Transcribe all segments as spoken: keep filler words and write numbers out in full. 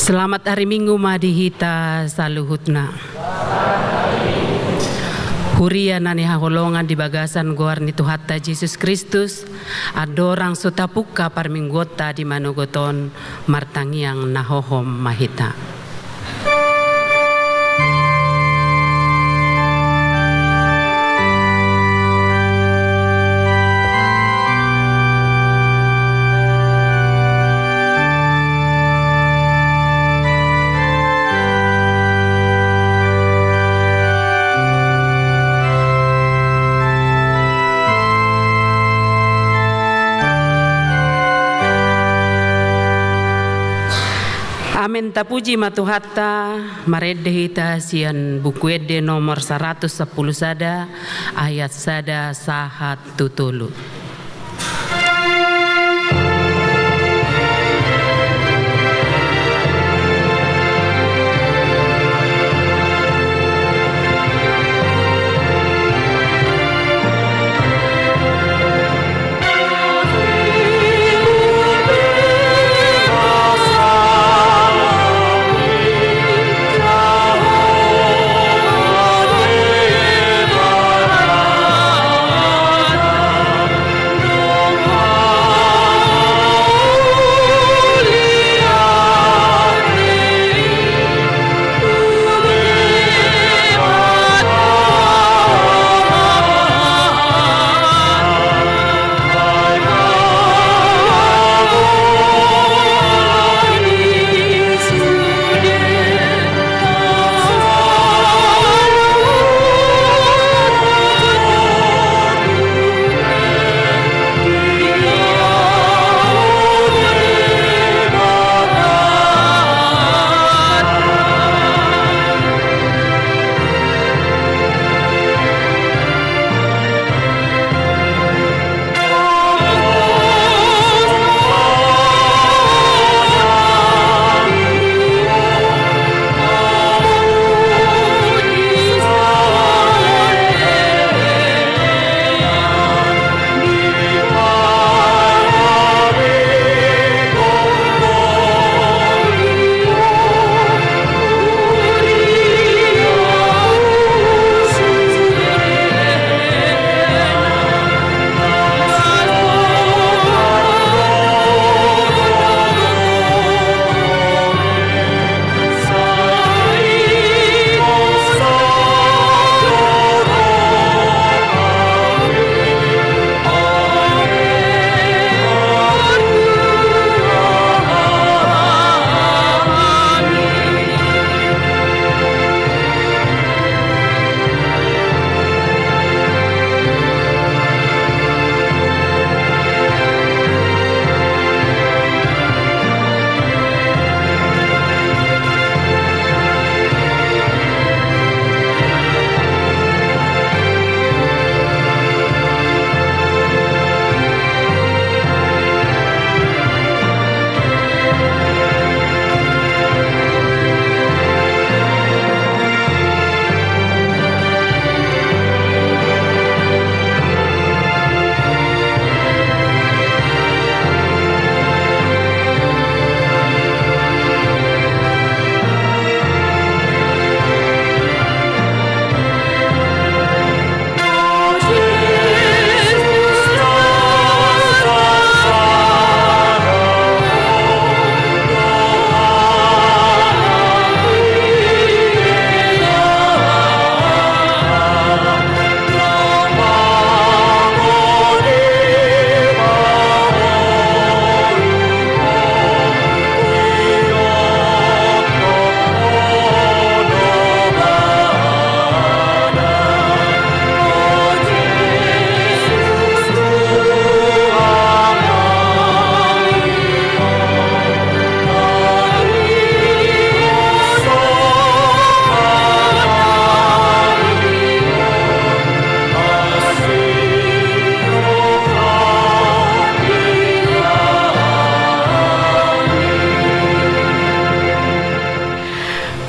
Selamat hari Minggu ma di hita saluhutna. Huria na hinaholongan di bagasan goar ni Tuhanta Jesus Kristus, andorang so tapungka parmingguonta di manogot on, martangiang na hohom ma hita. Amen. Tapuji ma Tuhanta. Marende hita sian Buku Ende nomor saratus sampulu sada, ayat sada sahat tu tolu.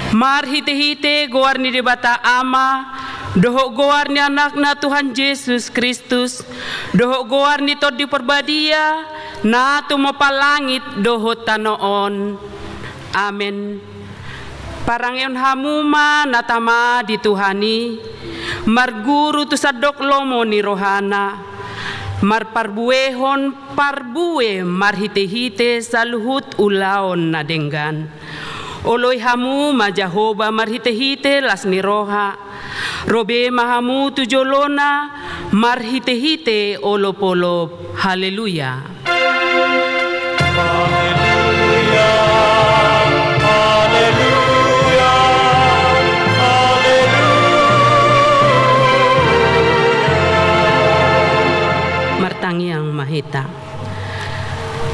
Marhitehite goar ni Debata Ama, dohot goar ni Anakna Tuhan Jesus Kristus, dohot goar ni Tondi Parbadia, na tumompa langit dohot tano on. Amen. Parangeon hamu ma na tama di Tuhan i, marguru tu sandok lomo ni rohana, marparbuehon parbue marhitehite saluhut ulaon na denggan. Oloi hamu ma Jahowa marhitehite las ni roha, ro be ma hamu tu jolona marhitehite olopolop. Haleluya. Haleluya, haleluya, haleluya. Martangiang ma hita.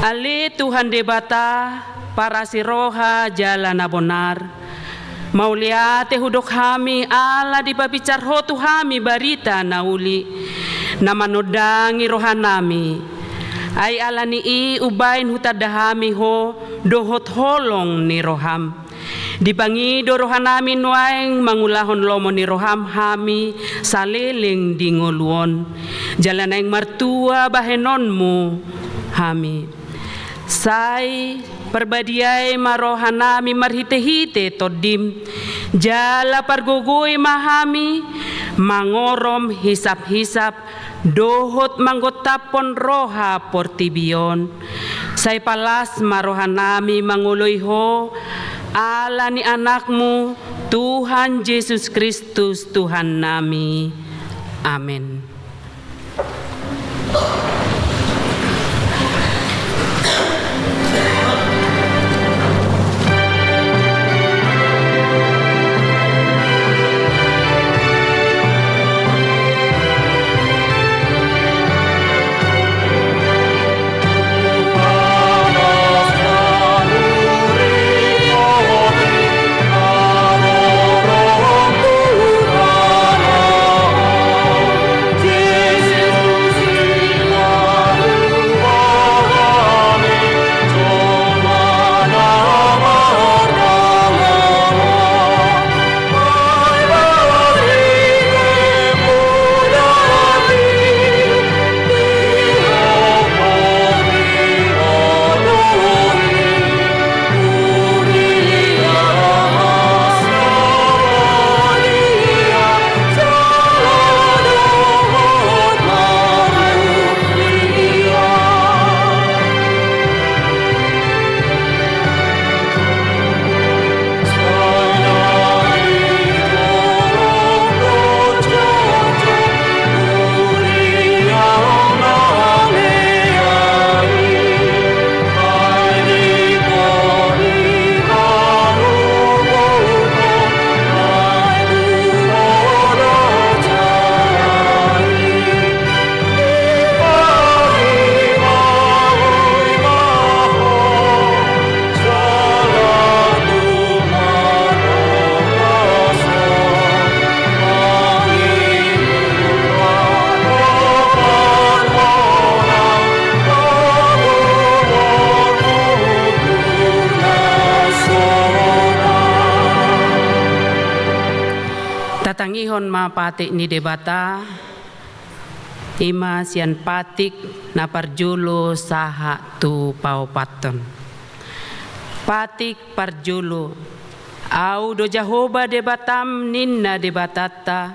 Ale Tuhan Debata, parasi roha jala na bonar, mauliate hudok hami ala dipabicar Ho tu hami barita na uli, na manondangi rohanami. Ai ala ni i umbaen hutanda hami Ho dohot holong ni roham. Dipangido rohanami nuaeng mangulahon lomo ni roham hami saleleng di ngolu on. Jala naeng martua bahenonmu hami. Sai parbadiai ma rohanami marhitehite Tondim, jala pargogoi ma hami mangorom hisaphisap dohot manggontaphon roha portibi on. Sai palas ma rohanami mangoloi Ho, ala ni Anakmu, Tuhan Jesus Kristus, Tuhannami. Amen. Tatangihon ma patik ni Debata. I ma sian patik na parjolo sahat tu paopathon. Patik parjolo. Ahu do Jahowa Debatam, ninna Debatanta,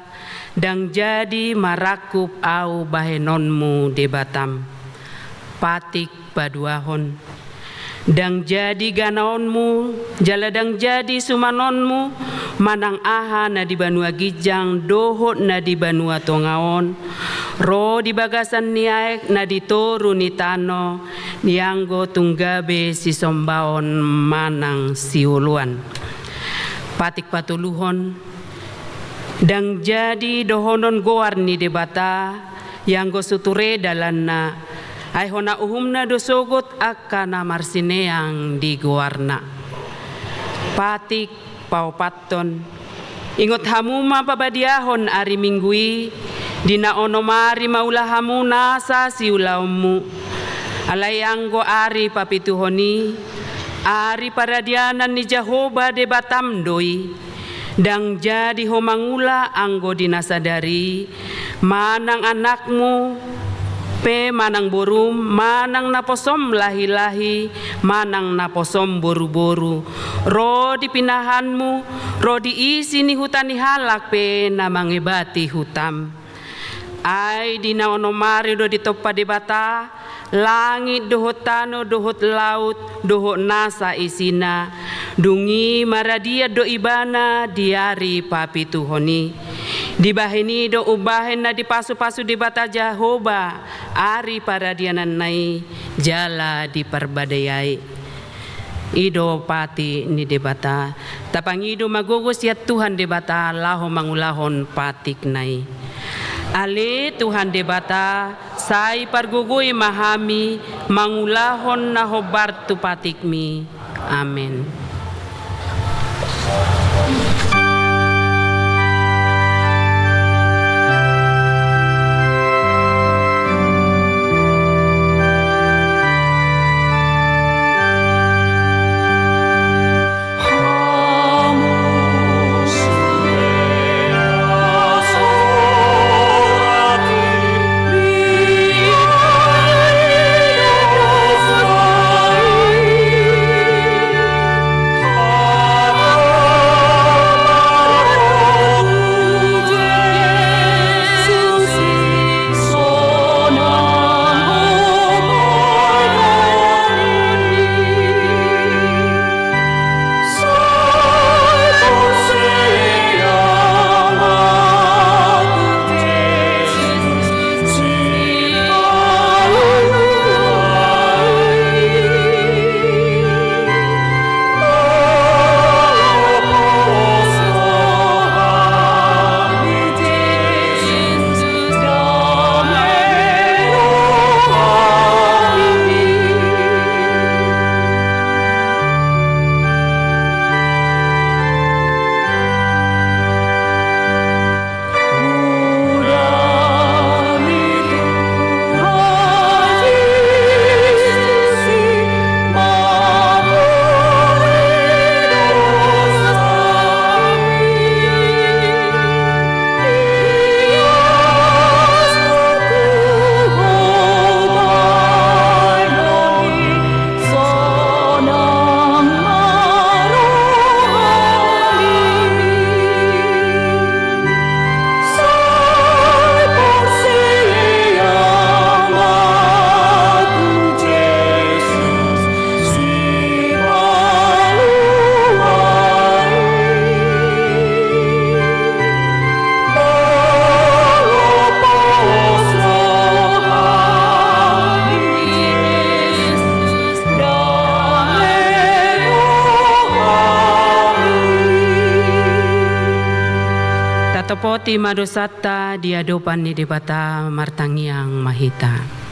ndang jadi marangkup ahu bahenonmu Debatam. Patik paduahon. Ndang jadi ganaonmu, jala ndang jadi sumanonmu, manang aha na di banua ginjang dohot na di banua tonga on, ro di bagasan ni aek na di toru ni tano, ianggo tung gabe sisombaon manang sioloan. Patik patoluhon. Ndang jadi dohonon goar ni Debata, ianggo suture dalanna, ai hona uhumna do sogot angka na marsineang di goarna. Patik paopathon. Ingot hamu ma pabadiahon ari Minggu i, di na onom ari maula hamu nasa siulaonmu. Alai anggo ari papituhon i, ari paradianan ni Jahowa Debatam do i. Ndang jadi ho mangula anggo di na sadari i, manang anakmu, pe manang borum, manang naposom lahi-lahi, manang naposom boru-boru, ro di pinahanmu, ro di isi ni huta ni halak pe na mangebati hutam. Ai di na onom ari do ditompa Debata langit dohot tano dohot laut dohot nasa isina, dung i maradian do Ibana di ari papituhon i. Dibahen i do umbahen na dipasu-pasu Debata Jahowa ari paradiananna i jala diparbadiai. I do patik ni Debata. Tapangido ma gogo sian Tuhan Debata laho mangulahon patikna i. Ale Tuhan Debata, sai pargogoi ma hami mangulahon na hombar tu patikmi. Amen. Tatopoti ma dosanta di adopan ni Debata. Martangiang ma hita.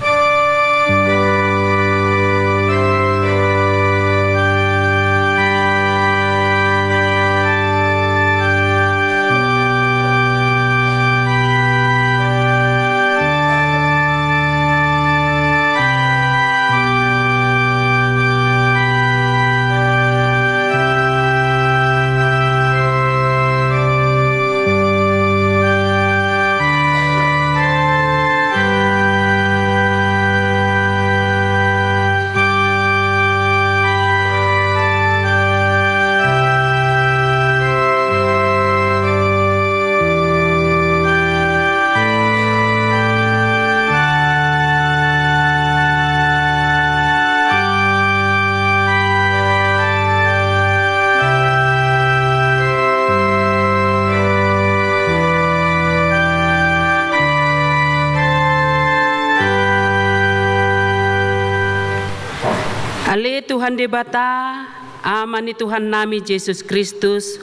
Ale Tuhan Debata, Ama ni Tuhannami Jesus Kristus,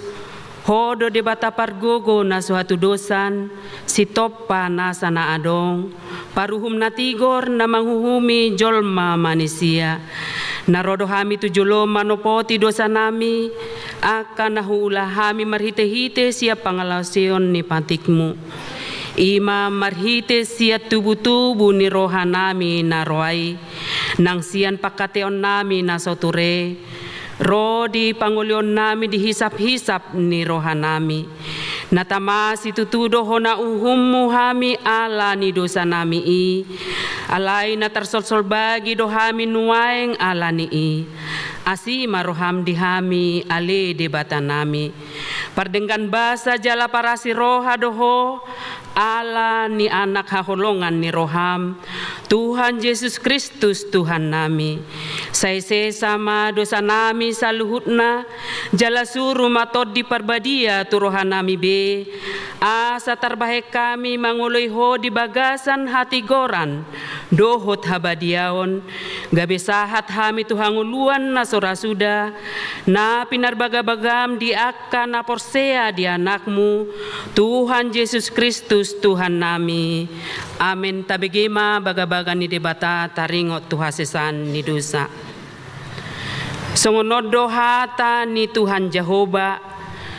Ho do Debata pargogo na so hatudosan, sitompa nasa na adong, paruhum na tigor na manguhumi jolma manisia. Na ro do hami tu jolom manopoti dosanami, angka na huula hami marhite-hite sian pangalaosion ni patikmu. I ma marhite sian tubu-tubu ni rohanami na roa i, nang sian pangkataionnami na so ture, ro di pangolionnami di hisap-hisap ni rohanami. Na tama situtu do hona uhummu hami ala ni dosanami i, Alai na tarsolsol bagi do hami nuaeng ala ni i. Asi ma roham di hami, ale Debatanami. Pardenggan basa jala parasi roha do Ho, ala ni Anak haholongan ni roham, Tuhan Jesus Kristus Tuhannami. Sai sesa ma dosanami saluhutna, jala suru ma Tondi Parbadia tu rohanami be, asa tarbahen hami mangoloi Ho di bagasan hatigoran dohot habadiaon, gabe sahat hami tu hangoluan na so ra suda, na pinarbagabagam di angka na porsea di Anakmu, Tuhan Jesus Kristus Tuhannami. Amen. Tabege ma bagabaga ni Debata taringot tu hasesaan ni dosa. Songon on do hata ni Tuhan Jahowa,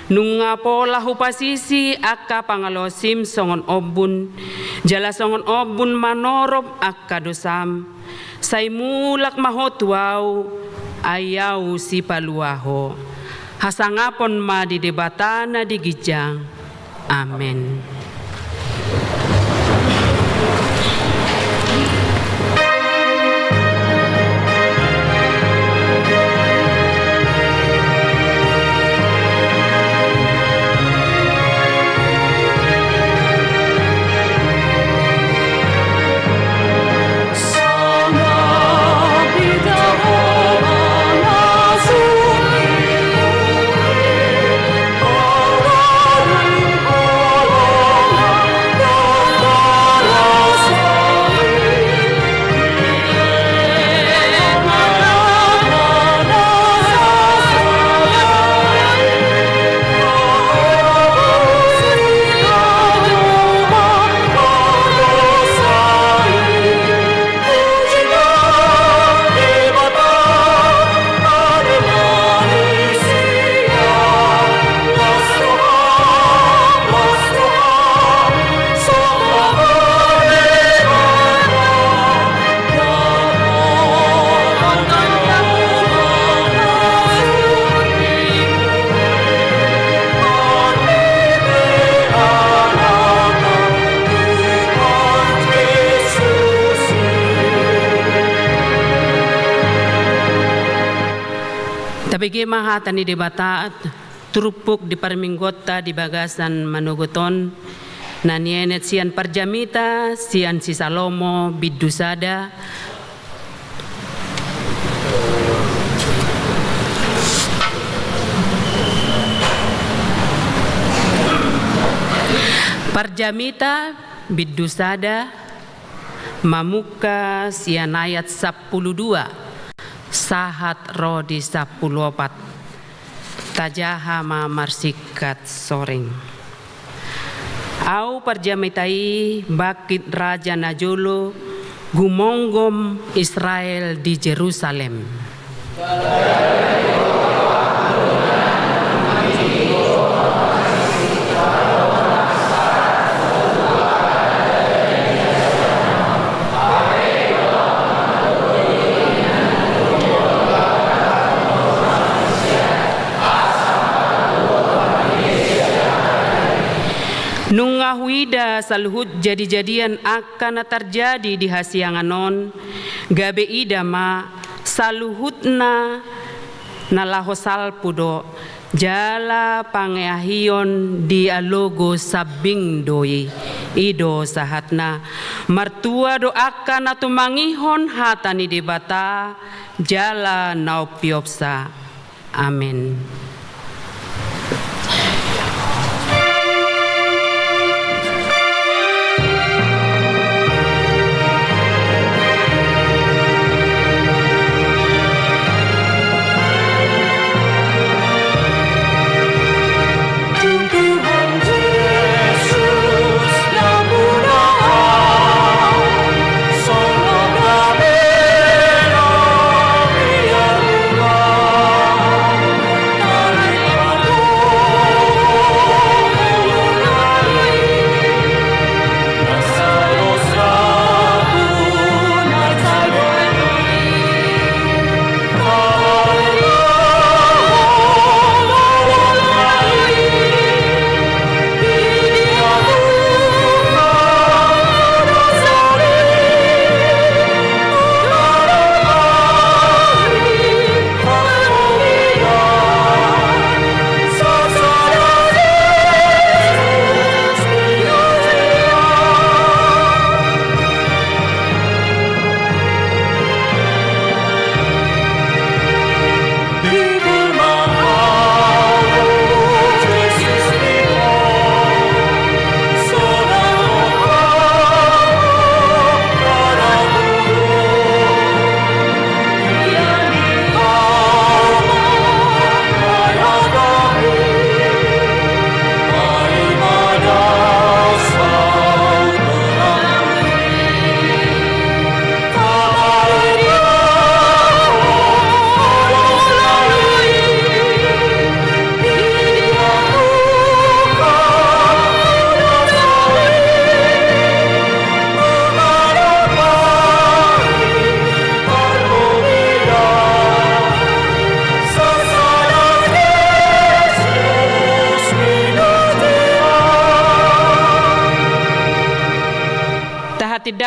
nunga pola hupasisi angka pangalaosim songon ombun, jala songon ombun manorop angka dosam, sai mulak ma ho tu Ahu, ai Ahu sipalua ho. Hasangapon ma di Debata na di ginjang. Amen. Tabege ma hata ni Debata, turpuk di parmingguonta di bagasan manogot on, na nienet sian Parjamita sian si Salomo bindu sada. Parjamita bindu sada, mamungka sian ayat sampulu dua sahat ro di sampulu opat. Tajaha ma marsingkat soreng. Ahu Parjamita i, bangkit raja na jolo, gumonggom Israel di Jerusalem. Nunga huida saluhut jadijadian angka na tarjadi di hasiangan on, gabe ida ma saluhutna na laho salpu do, jala pangeahion dialogo sambing do i. I do sahatna. Martua do angka na tumangihon hata ni Debata jala na umpeopsa. Amen.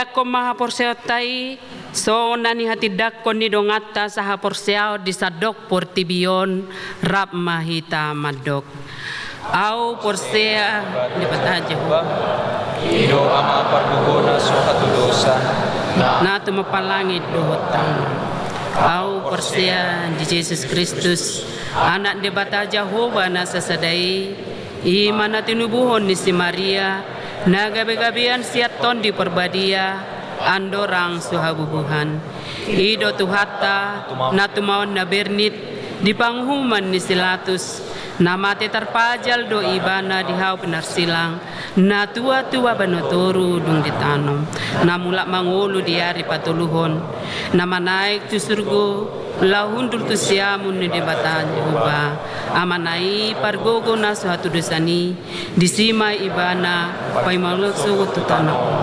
Tindangkon ma haporseaonta i, songon na nihatindangkon ni donganta sahaporseaon di sandok portibi on, rap ma hita mandok. Ahu porsea Debata Jahowa. I do Ama pargogo na so hatudosan. Na tumompa langit dohot tano. Ahu porsea di Jesus Kristus, Anak Debata Jahowa na sasada i, i ma na tinubuhon ni si Maria, na gabegabean sian Tondi Parbadia, andorang so habubuhan. I do Tuhanta, na tumaon na bernit, di panguhuman ni si Latus, na mate tarpajal do Ibana di hau pinarsilang, na tua tu banua toru dung ditanom, na mulak mangolu di ari patoluhon, na manaek tu surgo, laho hundul tu siamun ni Debata Jahowa, Amana i pargogo na so hatudosan i, disi ma Ibana paima ulos sogot tu tano on,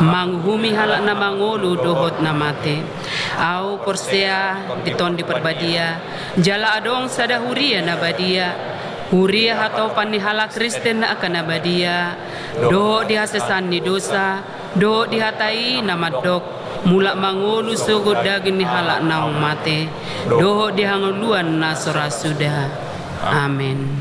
manguhumi halak na mangolu dohot na mate. Ahu porsea di Tondi Parbadia, jala adong sada huria na badia, huria hatopan ni halak Kristen angka na badia, dohot di hasesaan ni dosa, dohot di hata i na mandok, mulak mangolu sogot daging ni halak naung mate, dohot di hangoluan na so ra suda. Amen.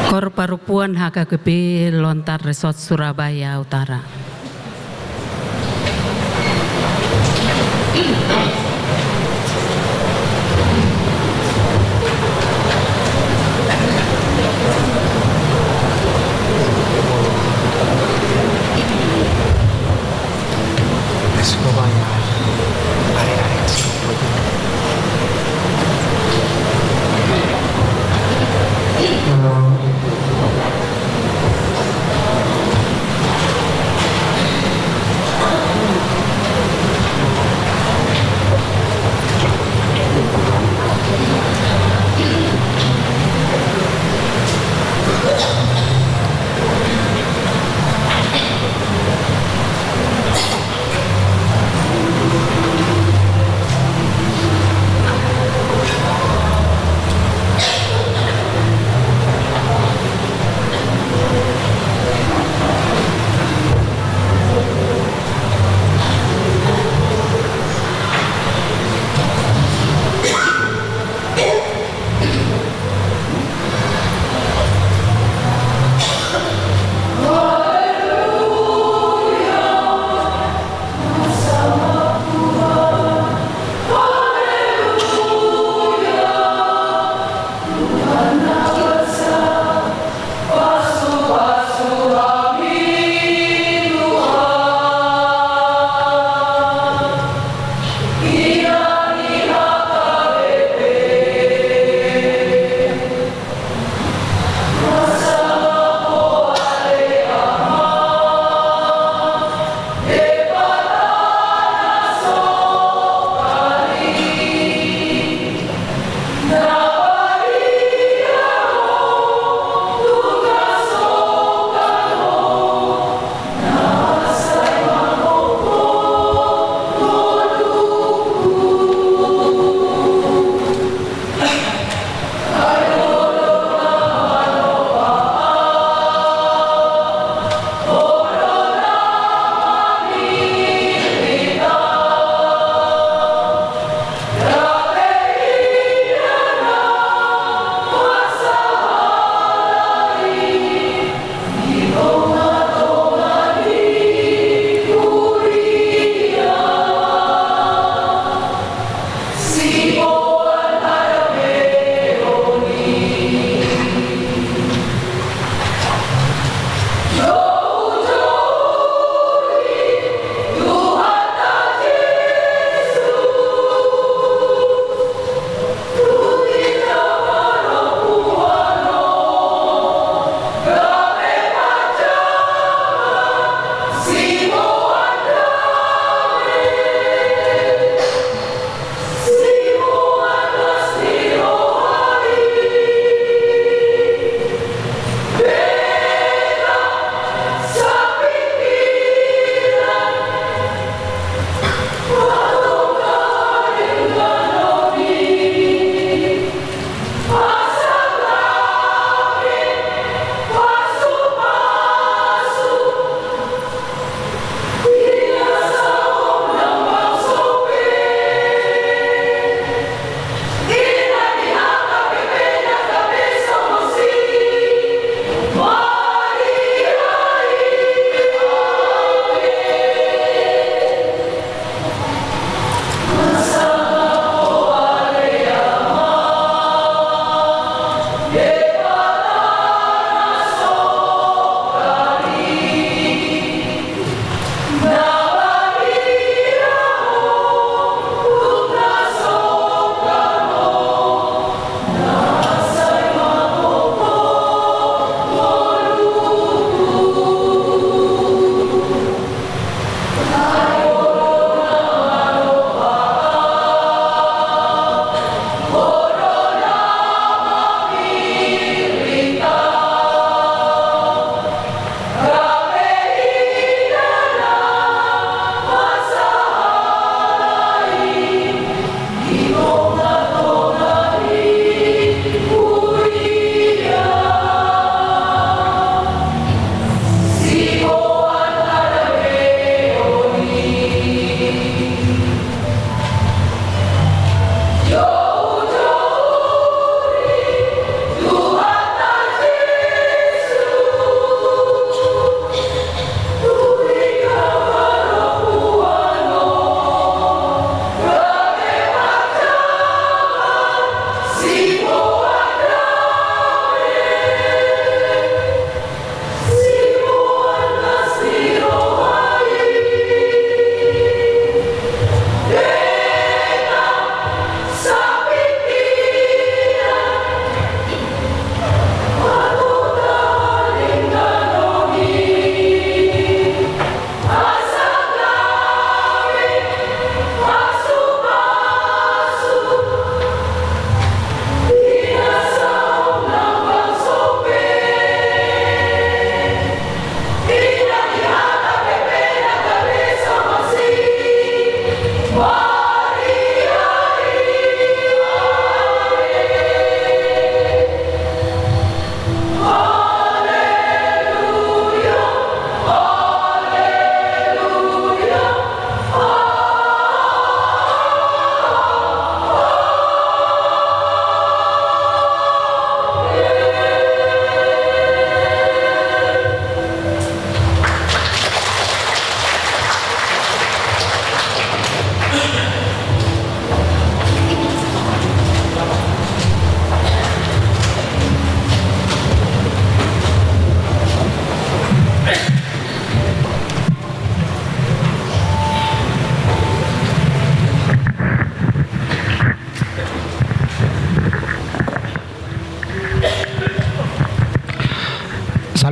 Kor parompuan H K K P Lontar Resort Surabaya Utara.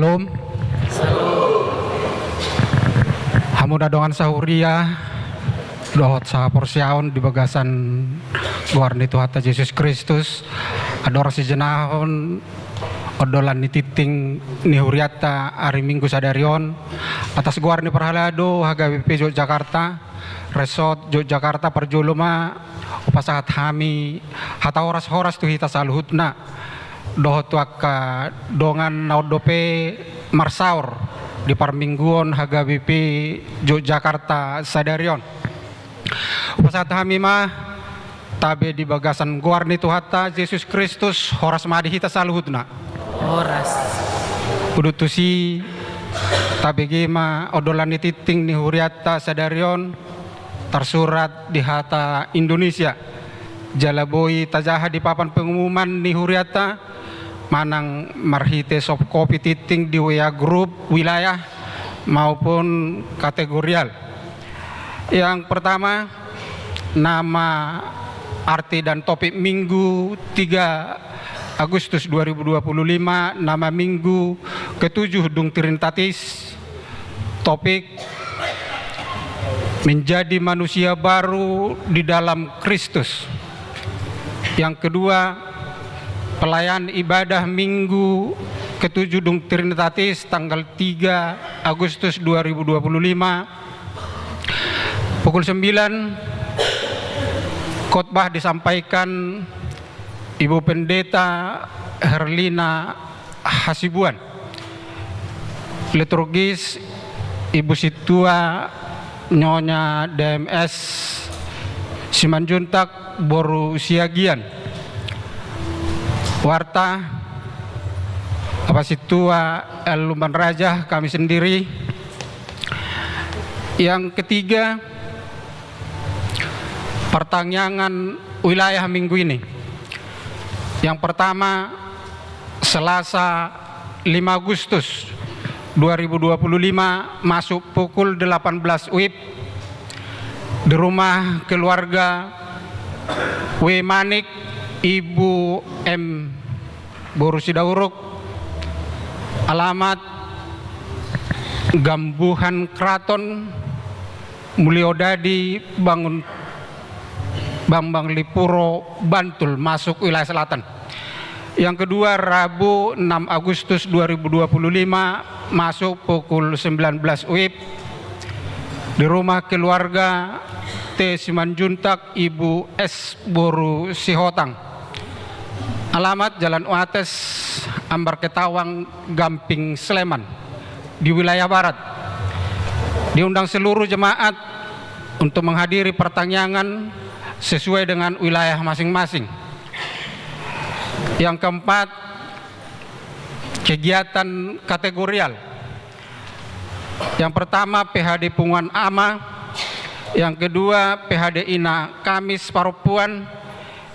Salam. Hamu na dongan sahuria dohot sahaporseaon di bagasan goar ni Tuhanta Jesus Kristus, andorang sijenahon ondolan ni tingting ni hurianta ari Minggu sadari on, atas goar ni parhalado H K B P Yogyakarta, Resort Yogyakarta, parjolo ma hupasahat hami hata horas-horas tu hita saluhutna dohot tu angka dongan na on dope marsaor di parmingguon H K B P Yogyakarta sadari on. Hupasahat hami ma, tabe di bagasan goar ni Tuhanta Jesus Kristus, horas ma di hita saluhutna. Horas. Udut tusi, tabege ma ondolan ni tingting ni hurianta sadari on, tarsurat di hata Indonesia. Jala boi tajaha di papan pengumuman ni hurianta, manang marhite soft copy tingting di W A grup wilayah maupun kategorial. Yang pertama, nama, arti dan topik Minggu tiga Agustus dua ribu dua puluh lima, nama Minggu ketujuh dung Trinitatis, topik menjadi manusia baru di dalam Kristus. Yang kedua, pelayan ibadah Minggu ketujuh dung Trinitatis tanggal tiga Agustus dua ribu dua puluh lima, pukul sembilan, khotbah disampaikan Ibu Pendeta Herlina Hasibuan. Liturgis, Ibu Sintua Nyonya D M S Simanjuntak boru Siagian. Warta, Bapak Sintua L Lumban Raja, kami sendiri. Yang ketiga, pertangiangan wilayah minggu ini. Yang pertama, Selasa lima Agustus dua ribu dua puluh lima, masuk pukul delapan belas W I B, di rumah keluarga W Manik, Ibu M boru Sidauruk, alamat Gambuhan Kraton, Muliodadi, Bangun, Bambang Lipuro, Bantul, masuk wilayah selatan. Yang kedua, Rabu enam Agustus dua ribu dua puluh lima, masuk pukul sembilan belas W I B, di rumah keluarga T Simanjuntak, Ibu S boru Sihotang. Alamat Jalan Oates, Ambar Ketawang, Gamping, Sleman, di wilayah barat. Diundang seluruh jemaat untuk menghadiri pertangiangan sesuai dengan wilayah masing-masing. Yang keempat, kegiatan kategorial. Yang pertama, P H D Punguan Ama. Yang kedua, P H D Ina Kamis Parompuan.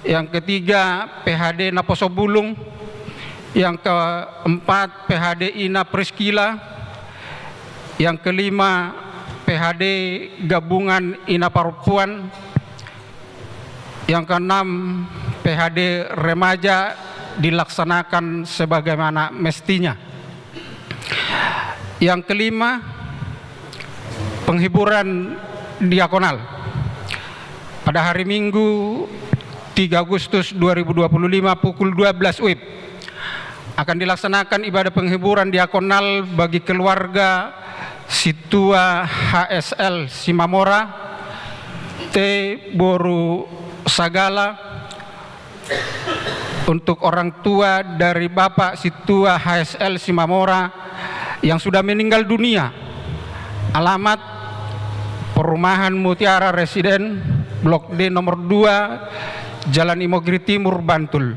Yang ketiga, P H D Naposo Bulung. Yang keempat, P H D Ina Priskila. Yang kelima, P H D Gabungan Ina Parompuan. Yang keenam, P H D Remaja dilaksanakan sebagaimana mestinya. Yang kelima, penghiburan diakonal. Pada hari Minggu, tiga Agustus dua ribu dua puluh lima, pukul dua belas W I B, akan dilaksanakan ibadah penghiburan diakonal bagi keluarga Sintua H S L Simamora, T boru Sagala, untuk orang tua dari Bapak Sintua H S L Simamora yang sudah meninggal dunia. Alamat Perumahan Mutiara Residen, Blok D nomor dua, Jalan Imogiri Timur, Bantul.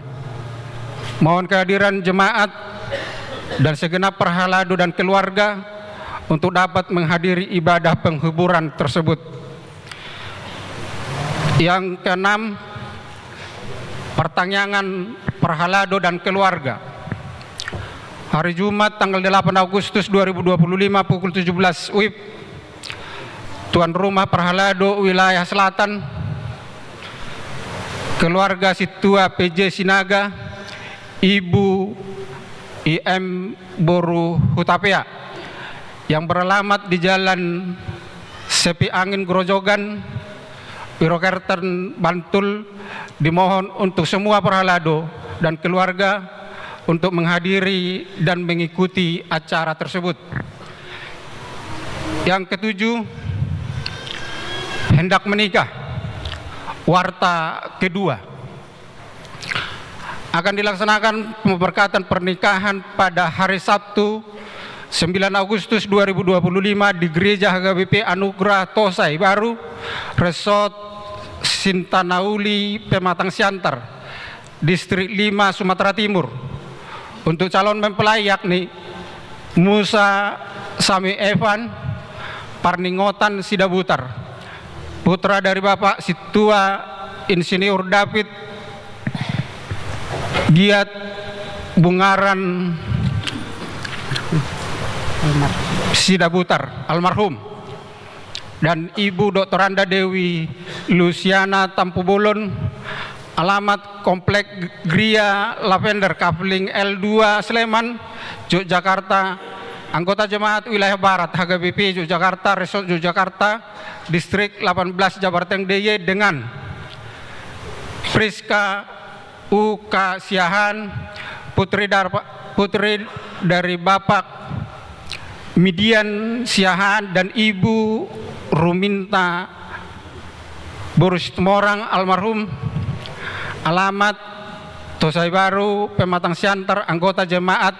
Mohon kehadiran jemaat dan segenap parhalado dan keluarga untuk dapat menghadiri ibadah penghiburan tersebut. Yang keenam, pertangiangan parhalado dan keluarga. Hari Jumat, tanggal delapan Agustus dua ribu dua puluh lima, pukul tujuh belas W I B, tuan rumah parhalado wilayah selatan, keluarga Sintua P J Sinaga, Ibu I M boru Hutapea, yang beralamat di Jalan Sepi Angin Grojogan, Wirokerten, Bantul, dimohon untuk semua perhalado dan keluarga untuk menghadiri dan mengikuti acara tersebut. Yang ketujuh, hendak menikah. Warta kedua. Akan dilaksanakan pemberkatan pernikahan pada hari Sabtu, sembilan Agustus dua ribu dua puluh lima, di Gereja H K B P Anugerah Tosa i Baru, Resort Sintanauli, Pematang Siantar, Distrik lima, Sumatera Timur. Untuk calon mempelai yakni Musa Sami Evan, Parningotan, Sidabutar, putra dari Bapak Sintua Insinyur David Giat Bungaran, Sidabutar, almarhum, dan Ibu Doktoranda Dewi Luciana Tampubolon, alamat Komplek Gria Lavender, Kavling L dua, Sleman, Yogyakarta, anggota jemaat wilayah Barat H K B P Yogyakarta, Resort Yogyakarta, Distrik delapan belas, Jabarteng D I Y, dengan Priska U K Siahaan, putri dar-, putri dari Bapak Midian Siahaan dan Ibu Ruminta boru Situmorang, almarhum, alamat Tosa i Baru, Pematang Siantar, anggota jemaat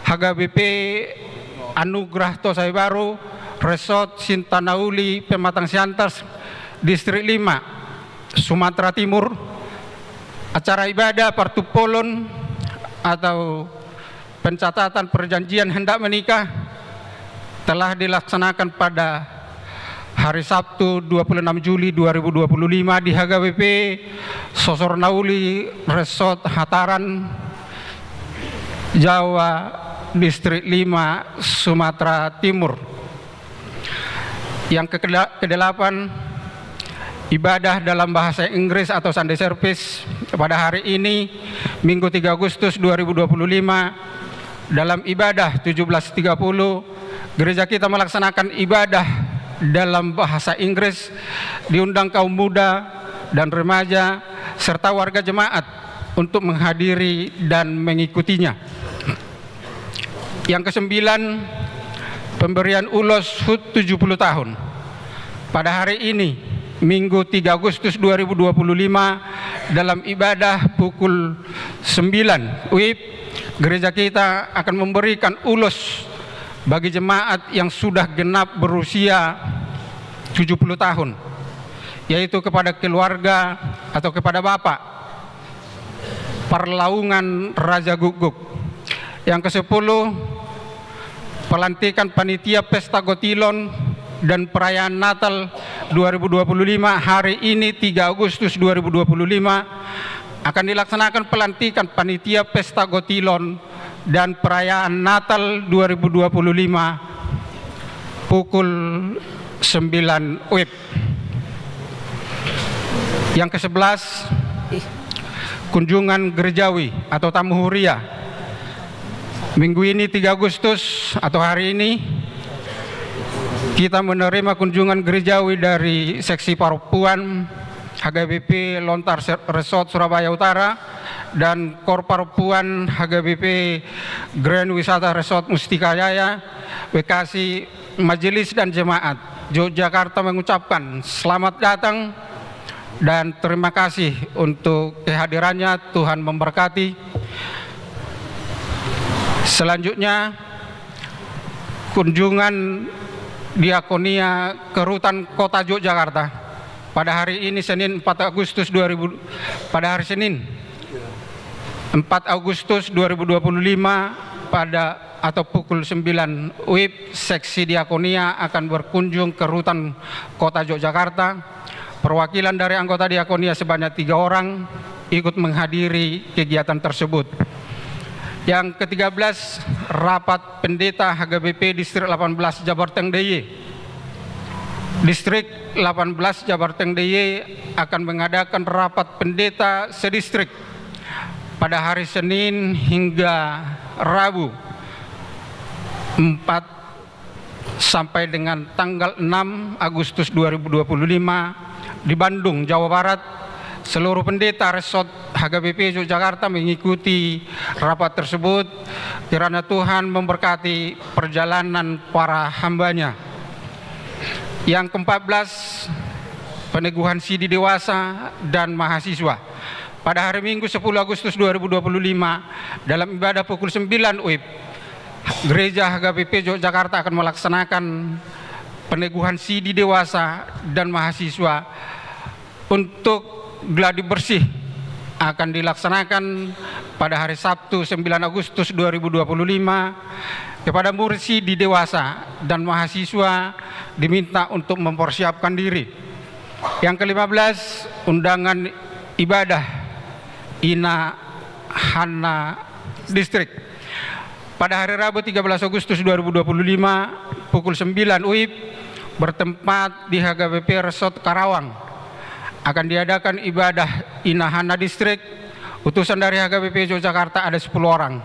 H K B P Anugerah Tosa i Baru, Resort Sintanauli, Pematang Siantar, Distrik lima, Sumatera Timur. Acara ibadah partumpolon atau pencatatan perjanjian hendak menikah telah dilaksanakan pada hari Sabtu, dua puluh enam Juli dua ribu dua puluh lima, di H K B P Sosor Nauli, Resort Hataran, Jawa, Distrik lima, Sumatera Timur. Yang kekeda-, kedelapan, ibadah dalam bahasa Inggris atau Sunday service pada hari ini, Minggu tiga Agustus dua ribu dua puluh lima, dalam ibadah tujuh belas tiga puluh, gereja kita melaksanakan ibadah dalam bahasa Inggris, diundang kaum muda dan remaja serta warga jemaat untuk menghadiri dan mengikutinya. Yang kesembilan, pemberian ulos HUT tujuh puluh tahun. Pada hari ini, Minggu tiga Agustus dua ribu dua puluh lima, dalam ibadah pukul sembilan WIB, gereja kita akan memberikan ulos bagi jemaat yang sudah genap berusia tujuh puluh tahun, yaitu kepada keluarga atau kepada bapak Parlaungan Raja Gukguk. Yang kesepuluh, pelantikan panitia Pesta Gotilon dan perayaan Natal dua ribu dua puluh lima. Hari ini, tiga Agustus dua ribu dua puluh lima, akan dilaksanakan pelantikan panitia Pesta Gotilon dan perayaan Natal dua ribu dua puluh lima pukul sembilan WIB. Yang kesebelas, kunjungan gerejawi atau tamu huria. Minggu ini, tiga Agustus, atau hari ini, kita menerima kunjungan gerejawi dari seksi parompuan H K B P Lontar Se-, Resort Surabaya Utara dan Kor Parompuan H K B P Grand Wisata Resort Mustika Jaya, Bekasi. Majelis dan jemaat Yogyakarta mengucapkan selamat datang dan terima kasih untuk kehadirannya. Tuhan memberkati. Selanjutnya, kunjungan diakonia ke Rutan Kota Yogyakarta pada hari ini, Senin, empat Agustus dua ribu, pada hari Senin, empat Agustus dua ribu dua puluh lima, pada atau pukul sembilan WIB, seksi diakonia akan berkunjung ke Rutan Kota Yogyakarta. Perwakilan dari anggota diakonia sebanyak tiga orang ikut menghadiri kegiatan tersebut. Yang ketiga belas, rapat pendeta H K B P Distrik delapan belas Jabarteng D I Y. Distrik delapan belas Jabarteng D I Y akan mengadakan rapat pendeta sedistrik pada hari Senin hingga Rabu, empat sampai dengan tanggal enam Agustus dua ribu dua puluh lima, di Bandung, Jawa Barat, seluruh pendeta Resort H K B P Yogyakarta mengikuti rapat tersebut. Kiranya Tuhan memberkati perjalanan para hamba-Nya. Yang keempat belas, peneguhan sidi dewasa dan mahasiswa. Pada hari Minggu, sepuluh Agustus dua ribu dua puluh lima, dalam ibadah pukul sembilan WIB, Gereja H K B P Yogyakarta akan melaksanakan peneguhan sidi dewasa dan mahasiswa untuk gladi bersih akan dilaksanakan pada hari Sabtu, sembilan Agustus dua ribu dua puluh lima, kepada murid sidi dewasa dan mahasiswa diminta untuk mempersiapkan diri. Yang kelima belas, undangan ibadah Ina Hanna Distrik. Pada hari Rabu, tiga belas Agustus dua ribu dua puluh lima, pukul sembilan WIB, bertempat di H K B P Resort Karawang, akan diadakan ibadah Ina Hanna Distrik. Utusan dari H K B P Yogyakarta ada sepuluh orang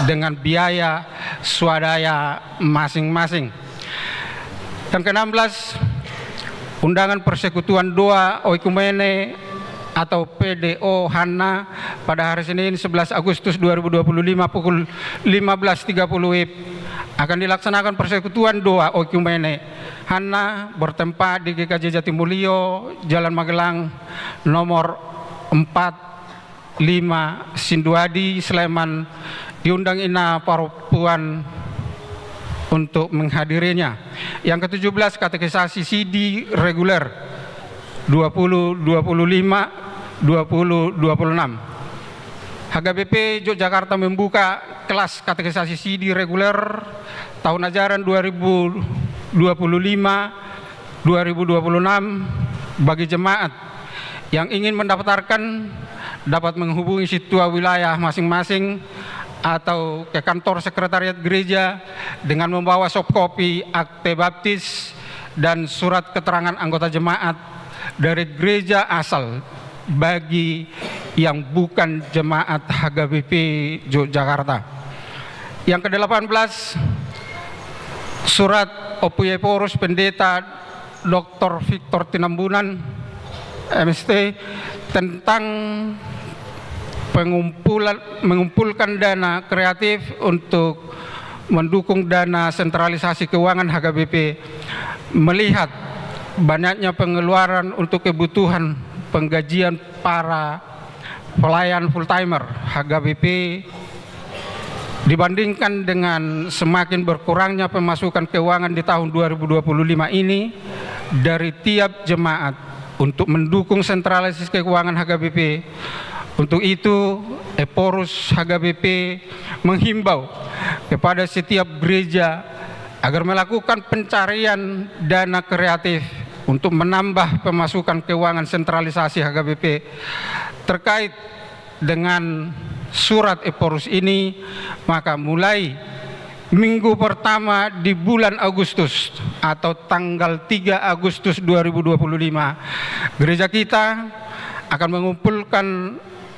dengan biaya swadaya masing-masing. Yang keenam belas, undangan Persekutuan Doa Oikumene atau P D O Hanna pada hari Senin, sebelas Agustus dua ribu dua puluh lima, pukul lima belas tiga puluh WIB, akan dilaksanakan Persekutuan Doa Oikumene Hanna bertempat di G K J Jatimulyo, Jalan Magelang, nomor empat lima, Sinduadi, Sleman. Diundang Ina Parompuan untuk menghadirinya. Yang ketujuh belas, katekisasi sidi reguler dua puluh dua puluh lima, dua puluh dua puluh enam. H K B P Yogyakarta membuka kelas katekisasi sidi reguler tahun ajaran dua ribu dua puluh lima dua ribu dua puluh enam bagi jemaat yang ingin mendaftarkan dapat menghubungi sintua wilayah masing-masing atau ke kantor sekretariat gereja dengan membawa soft copy akte baptis dan surat keterangan anggota jemaat dari gereja asal bagi yang bukan jemaat H K B P Yogyakarta. Yang kedelapan belas, surat Ompu Ephorus Pendeta Doktor Victor Tinambunan, M S T, tentang pengumpulan, mengumpulkan dana kreatif untuk mendukung dana sentralisasi keuangan H K B P, melihat banyaknya pengeluaran untuk kebutuhan penggajian para pelayan full timer H K B P dibandingkan dengan semakin berkurangnya pemasukan keuangan di tahun dua ribu dua puluh lima ini dari tiap jemaat untuk mendukung sentralisasi keuangan H K B P. Untuk itu, Ephorus H K B P menghimbau kepada setiap gereja agar melakukan pencarian dana kreatif untuk menambah pemasukan keuangan sentralisasi H K B P. Terkait dengan surat Ephorus ini, maka mulai minggu pertama di bulan Agustus atau tanggal tiga Agustus dua ribu dua puluh lima, gereja kita akan mengumpulkan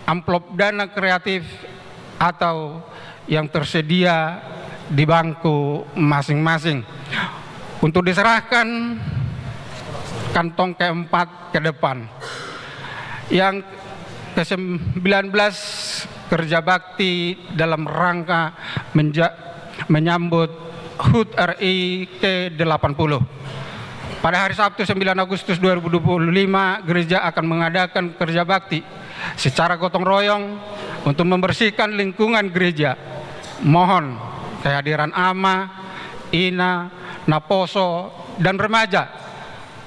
amplop dana kreatif atau yang tersedia di bangku masing-masing untuk diserahkan kantong keempat ke depan. Yang kesembilan belas, kerja bakti dalam rangka menja-, menyambut HUT R I ke delapan puluh. Pada hari Sabtu, sembilan Agustus dua ribu dua puluh lima, gereja akan mengadakan kerja bakti secara gotong royong untuk membersihkan lingkungan gereja. Mohon kehadiran ama, ina, naposo, dan remaja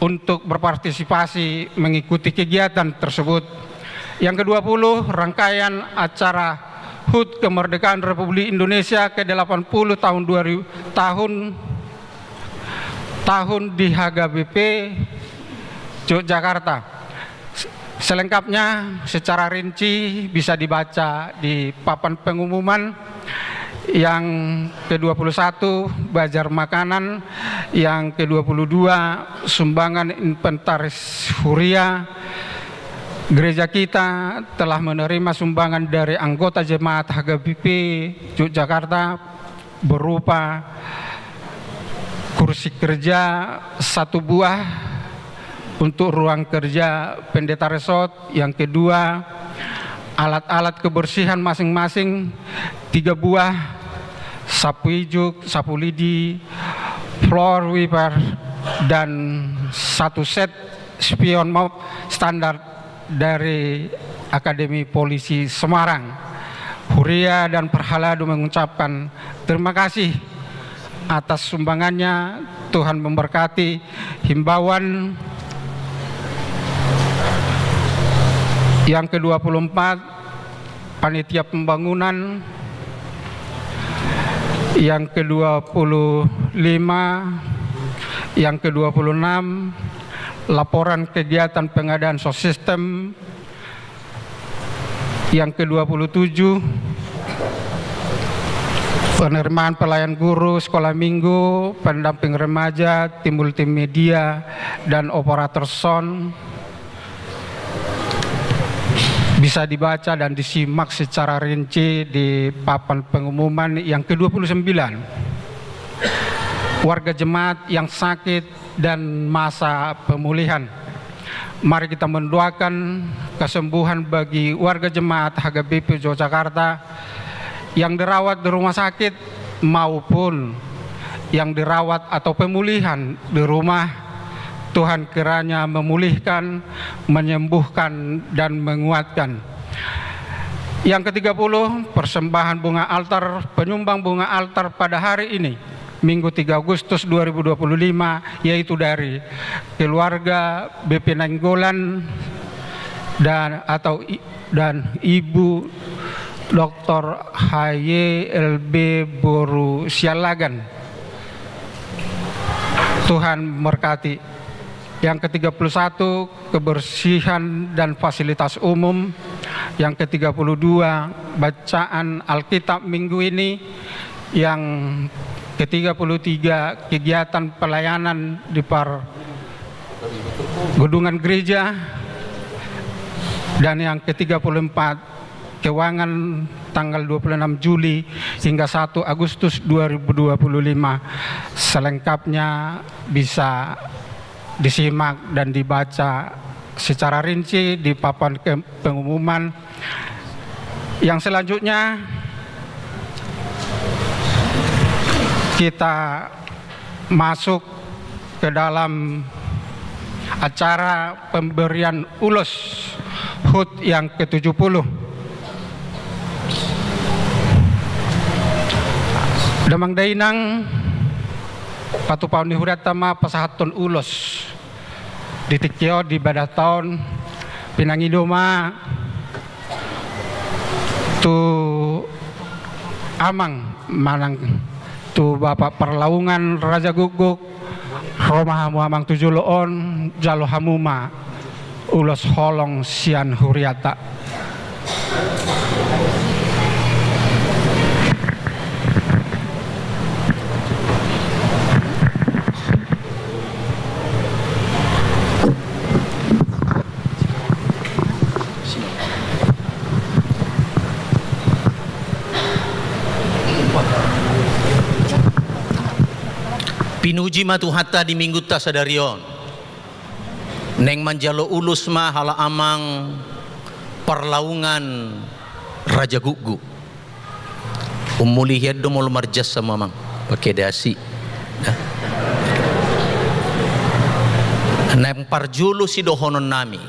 untuk berpartisipasi mengikuti kegiatan tersebut. Yang kedua puluh, rangkaian acara HUT Kemerdekaan Republik Indonesia ke delapan puluh tahun dua ribu, tahun, tahun di H K B P Yogyakarta. Selengkapnya secara rinci bisa dibaca di papan pengumuman. Yang kedua puluh satu, bazar makanan. Yang kedua puluh dua, sumbangan inventaris huria. Gereja kita telah menerima sumbangan dari anggota jemaat H K B P Yogyakarta berupa kursi kerja satu buah untuk ruang kerja pendeta resort, yang kedua alat-alat kebersihan masing-masing tiga buah, sapu ijuk, sapu lidi, floor wiper, dan satu set spion mop standar dari Akademi Polisi Semarang. Huria dan Parhalado mengucapkan terima kasih atas sumbangannya. Tuhan memberkati. Himbauan yang kedua puluh empat, panitia pembangunan, yang kedua puluh lima, yang kedua puluh enam, laporan kegiatan pengadaan sound system, yang kedua puluh tujuh, penerimaan pelayan guru sekolah minggu, pendamping remaja, tim multimedia, dan operator sound, bisa dibaca dan disimak secara rinci di papan pengumuman. Yang kedua puluh sembilan, warga jemaat yang sakit dan masa pemulihan. Mari kita mendoakan kesembuhan bagi warga jemaat H K B P Yogyakarta yang dirawat di rumah sakit maupun yang dirawat atau pemulihan di rumah. Tuhan kiranya memulihkan, menyembuhkan, dan menguatkan. Yang ketiga puluh, persembahan bunga altar, penyumbang bunga altar pada hari ini, Minggu tiga Agustus dua ribu dua puluh lima, yaitu dari keluarga B P Nainggolan dan, atau i-, dan Ibu Doktor H Y L B boru Siallagan. Tuhan memberkati. Yang ketiga puluh satu, kebersihan dan fasilitas umum. Yang ketiga puluh dua, bacaan Alkitab minggu ini. Yang ketiga puluh tiga, kegiatan pelayanan di par-, gedungan gereja. Dan yang ketiga puluh empat, keuangan tanggal dua puluh enam Juli hingga satu Agustus dua ribu dua puluh lima. Selengkapnya bisa disimak dan dibaca secara rinci di papan ke-, pengumuman. Yang selanjutnya, kita masuk ke dalam acara pemberian ulos HUT yang ketujuh puluh. Damang dainang, patupahon ni hurianta ma pasahathon ulos. Di tingki on, di badahta on, pinangido ma tu amang manang tu Bapak Parlaungan Raja Gukguk, ro ma hamu amang tu jolo on, jalo hamu ma ulos holong sian huriata. Pinuji ma Tuhanta di minggunta sadari on. Naeng manjalo ulos ma halak amang Parlaungan Raja Gukguk. Umuli hian do molo marjasa ma amang, pake dasi. Naeng parjolo sidohonon nami,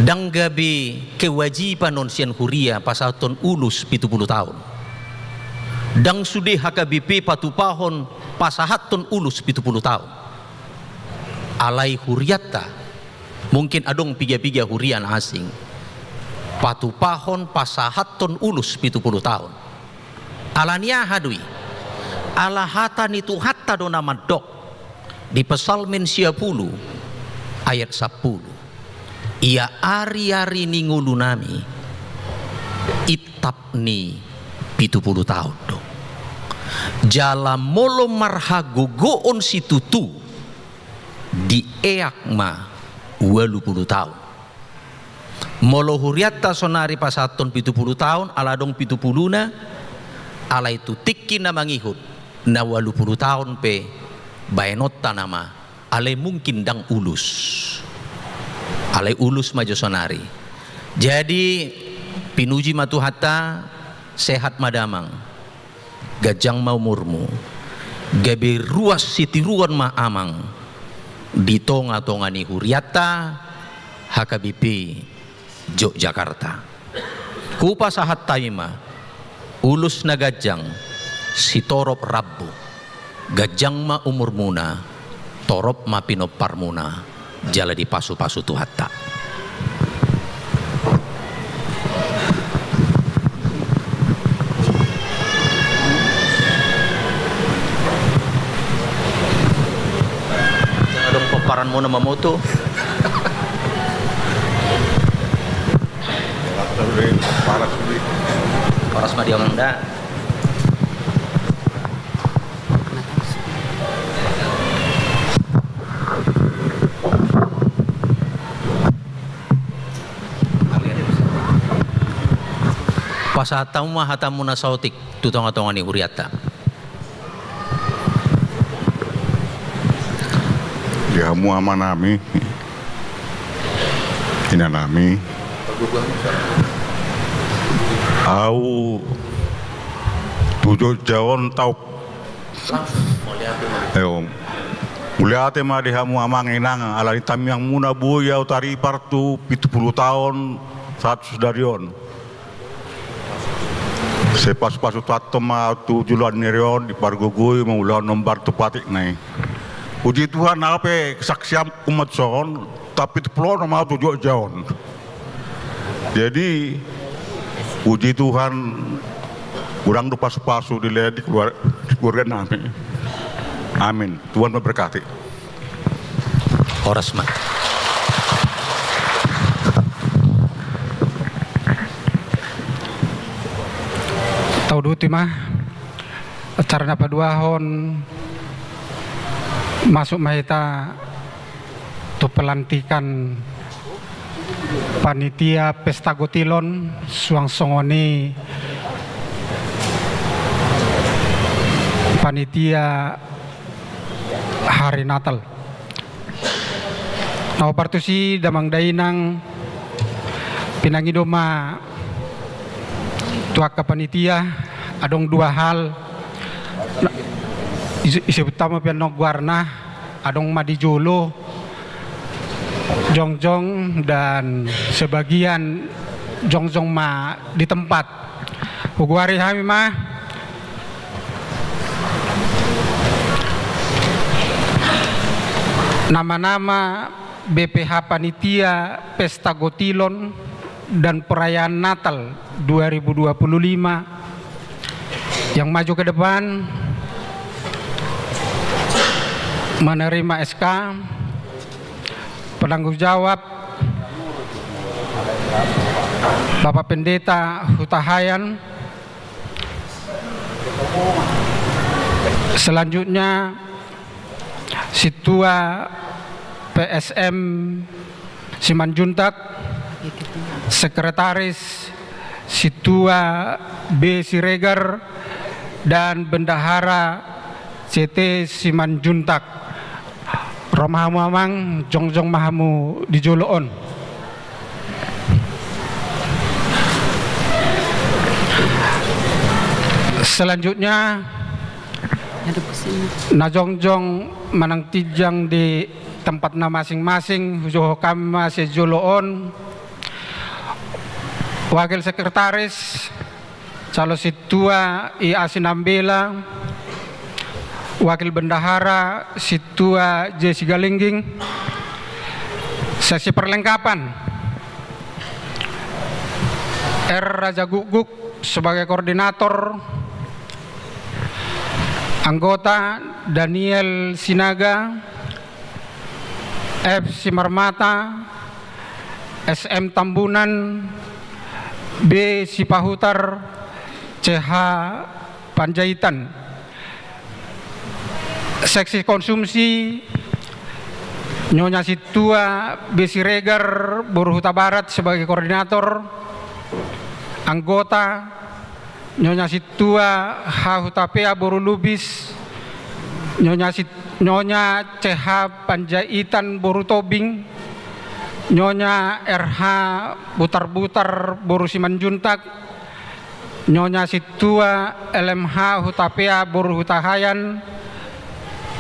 ndang gabe kewajiban on sian huria pasahathon ulos pitu pulu taon. Ndang sude H K B P patupahon pasahathon ulos pitu pulu taon. Alai hurianta, mungkin adong piga-piga huria na asing, patupahon pasahathon ulos pitu pulu taon. Ala ni aha do i? Ala hata ni Tuhanta do na mandok di Psalmen sia pulu ayat sampulu. Ia ari-ari ni ngolunami, intap ni pitu pulu taon do. Jala molo marhagogoon situtu, dieak ma ualu pulu taon. Molo hurianta sonari pasahathon pitu pulu taon, ala adong pitu puluna, alai tu tingki na mangihut, na ualu pulu taon pe baenontana ma, alai mungkin ndang ulus. Alai ulus ma jo sonari. Jadi, pinuji ma Tuhanta, sehat ma damang. Ganjang ma umurmu. Gabe ruas sitiruon ma amang di tonga-tonga ni hurianta H K B P Yogyakarta. Hupasahat hami ma ulus na ganjang, sitorop rambu. Ganjang ma umurmuna, torop ma pinomparmuna, jala dipasu-pasu Tuhanta. Jala adong pomparanmuna mamoto. Horas ma di amang da. Pasahat hamu ma hatamu na saotik tu tonga-tonga ni hurianta. Di hamu amanami, inanami, ahu tu Jogja on taup. Eo, mauliate ma di hamu amang inang, ala ni tangiangmuna boi ahu taripar tu pitu pulu taon sahat sadari on. Sai pasu-pasu Tuhanta ma ahu tu joloan ni ari on, dipargogoi mangulahon hombar tu patikna i. Puji Tuhan, ahu pe saksian umat son, tapi tu pitu pulu onom ahu tu Jogja on. Jadi, puji Tuhan, godang do pasu-pasu dilehon di keluar-, di keluarga nami. Amin. Tuhan memberkati. Horas ma. Tauduti ma acara na paduahon, masuk ma hita tu pelantikan panitia Pesta Gotilon, suang songon i panitia hari Natal. Na hombar tusi damang dainang, pinangido ma tu angka panitia, adong dua hal. Na, ise-, isebut hamu pe annon goarna, adong ma di jolo, jongjong, dan sebagian jongjong ma di tempat. Hugoari hami ma nama-nama B P H panitia Pesta Gotilon dan Perayaan Natal dua ribu dua puluh lima yang maju ke depan menerima S K, penanggung jawab Bapak Pendeta Hutahaean. Selanjutnya, Sintua P S M Simanjuntak, Sekretaris Sintua B Siregar, dan Bendahara C T Simanjuntak. Ro ma hamu amang, jongjong ma hamu di jolo on. Selanjutnya, na jongjong manang tinjang di tempatna masing-masing, hujohon hami ma sian jolo on. Wakil Sekretaris, Calo Sintua I A Sinambela, Wakil Bendahara Sintua J Sigalingging, seksi perlengkapan, R Rajagukguk sebagai koordinator, anggota Daniel Sinaga, F Simarmata, S M Tambunan, B Sipahutar, C H Panjaitan. Seksi konsumsi, Nyonya Sintua B. Siregar boru Hutabarat sebagai koordinator, anggota, Nyonya Sintua H. Hutapea boru Lubis, Nyonya Sit-, Nyonya C. H. Panjaitan boru Tobing, Nyonya R. H. Butarbutar boru Simanjuntak, Nyonya Sintua L. M. H. Hutapea boru Hutahaean,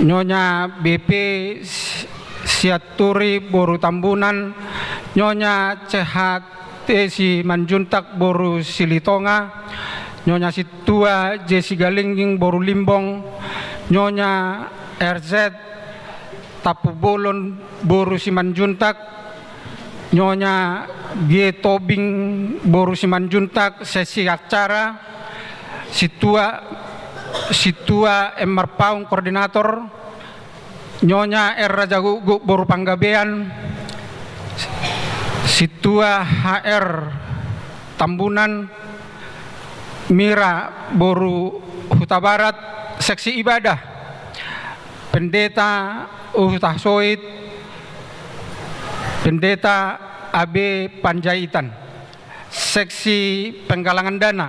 Nyonya B. P. Si-, Sianturi boru Tambunan, Nyonya C. H. T. Simanjuntak boru Silitonga, Nyonya Sintua J. Sigalingging boru Limbong, Nyonya R. Z. Tampubolon boru Simanjuntak, Nyonya G. Tobing boru Simanjuntak, seksi acara, Sintua, Sintua M. Marpaung koordinator, Nyonya R. Rajagukguk boru Panggabean, Sintua H. R. Tambunan, Mira boru Hutabarat, seksi ibadah, Pendeta Hutasoit, Pendeta A. B. Panjaitan, seksi penggalangan dana,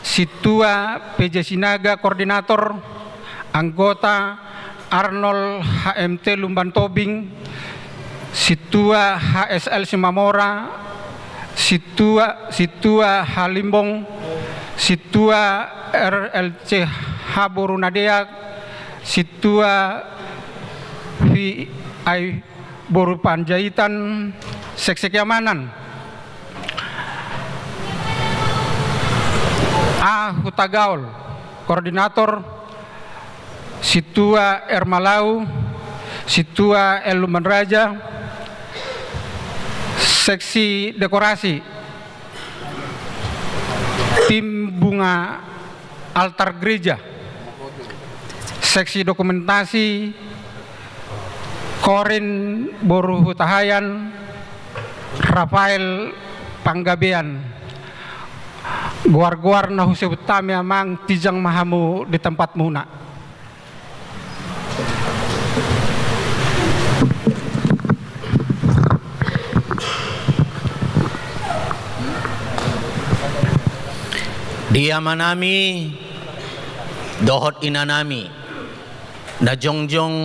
Sintua P. J. Sinaga koordinator, anggota Arnold H. M. T. Lumban Tobing, Sintua H. S. L. Simamora, Sintua, Sintua H. Limbong, Sintua R. L. C. H. boru Nadeak, Sintua V. I. boru Panjaitan, seksi keamanan, A. Hutagaol koordinator, Sintua R. Malau, Sintua L. Lumbanraja, seksi dekorasi, tim bunga altar gereja, seksi dokumentasi, Korin boru Hutahaean, Rafael Panggabean. Goar-goar na husebut hami, amang, tijang ma hamu di tempatmuna. Di amanami dohot inanami na jongjong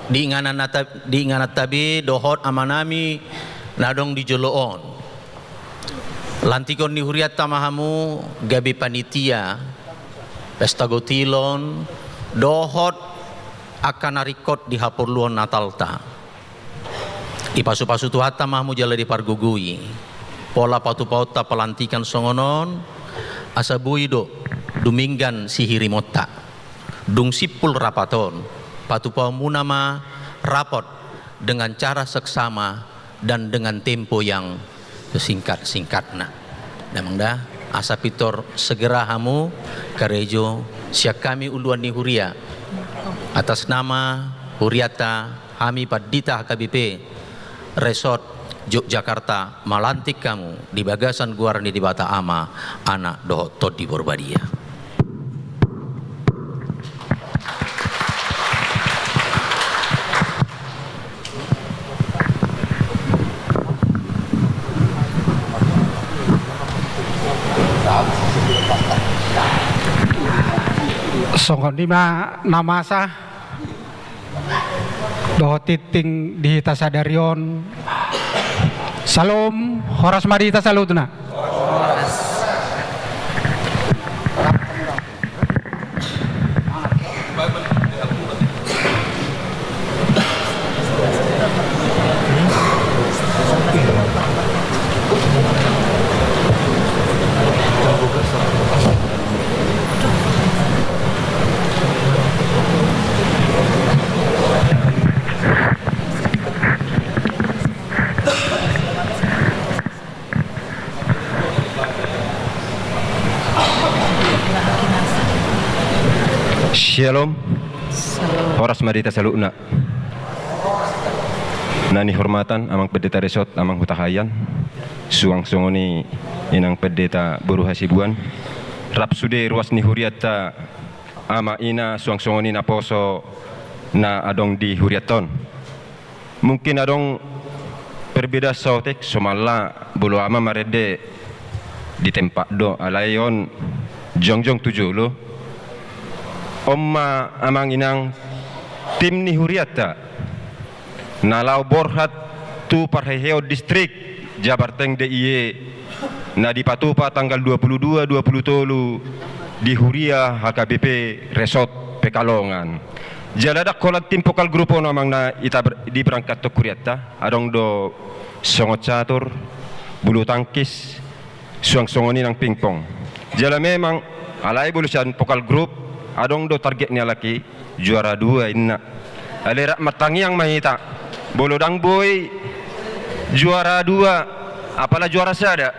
di inganan na ta-, di ingananta be dohot amanami na adong di jolo on. Lantikon ni hurianta ma hamu gabe panitia pesta gotilon dohot angka na ringkot di haporluon Natalta. Dipasupasu Tuhanta ma hamu jala dipargogoi. Pola patupaonta pelantikan songon on, asa boi do dumenggan sihirimonta. Dung simpul rapat on, patupaonmuna ma rapot dengan cara seksama dan dengan tempo yang sesingkat-singkatna. Damang da, asa pintor segera hamu karejo. Sian hami uluan ni huria, atas nama hurianta, hami pandita H K B P Resort Yogyakarta, malantik hamu di bagasan goar ni Debata Ama, Anak dohot Tondi Porbadia. Songon i ma na masa dohot tingting di hita sadari on. Syalom, horas ma di hita saluhutna. Syalom. Syalom. Horas ma di hita saluhutna. Na nihormatan Amang Pendeta Resort, Amang Hutahaean, suang songon i Inang Pendeta boru Hasibuan, rap sude ruas ni hurianta, ama ina, suang songon i naposo na adong di hurianta on. mungkin adong perbedaan saotik, somalna molo ama marende di tempat do, alai on jongjong tu jolo. On ma amang inang tim ni hurianta na laho borhat tu parheheon distrik Jabarteng D I E na dipatupa tanggal dua puluh dua, dua puluh tolu di huria H K B P Resort Pekalongan. Jala ndang holan tim pokal grup on amang na hita ber-, diberangkathon hurianta, adong do songon catur, bulu tangkis, suang songon i nang pingpong. Jala memang alai molo sian pokal grup adong do target ni halak i juara dua inna. Alai rap martangiang ma hita, molo ndang boi juara dua, apala juara sada.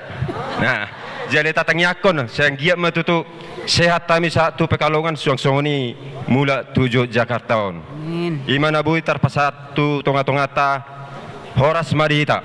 Nah, jala tatangiangkon sai anggiat ma tutu sehat hami sahat tu Pekalongan suang songon i mulak tu Yogyakarta on. Amin. I ma na boi tarpasahat tu tongatonganta. Horas ma di hita.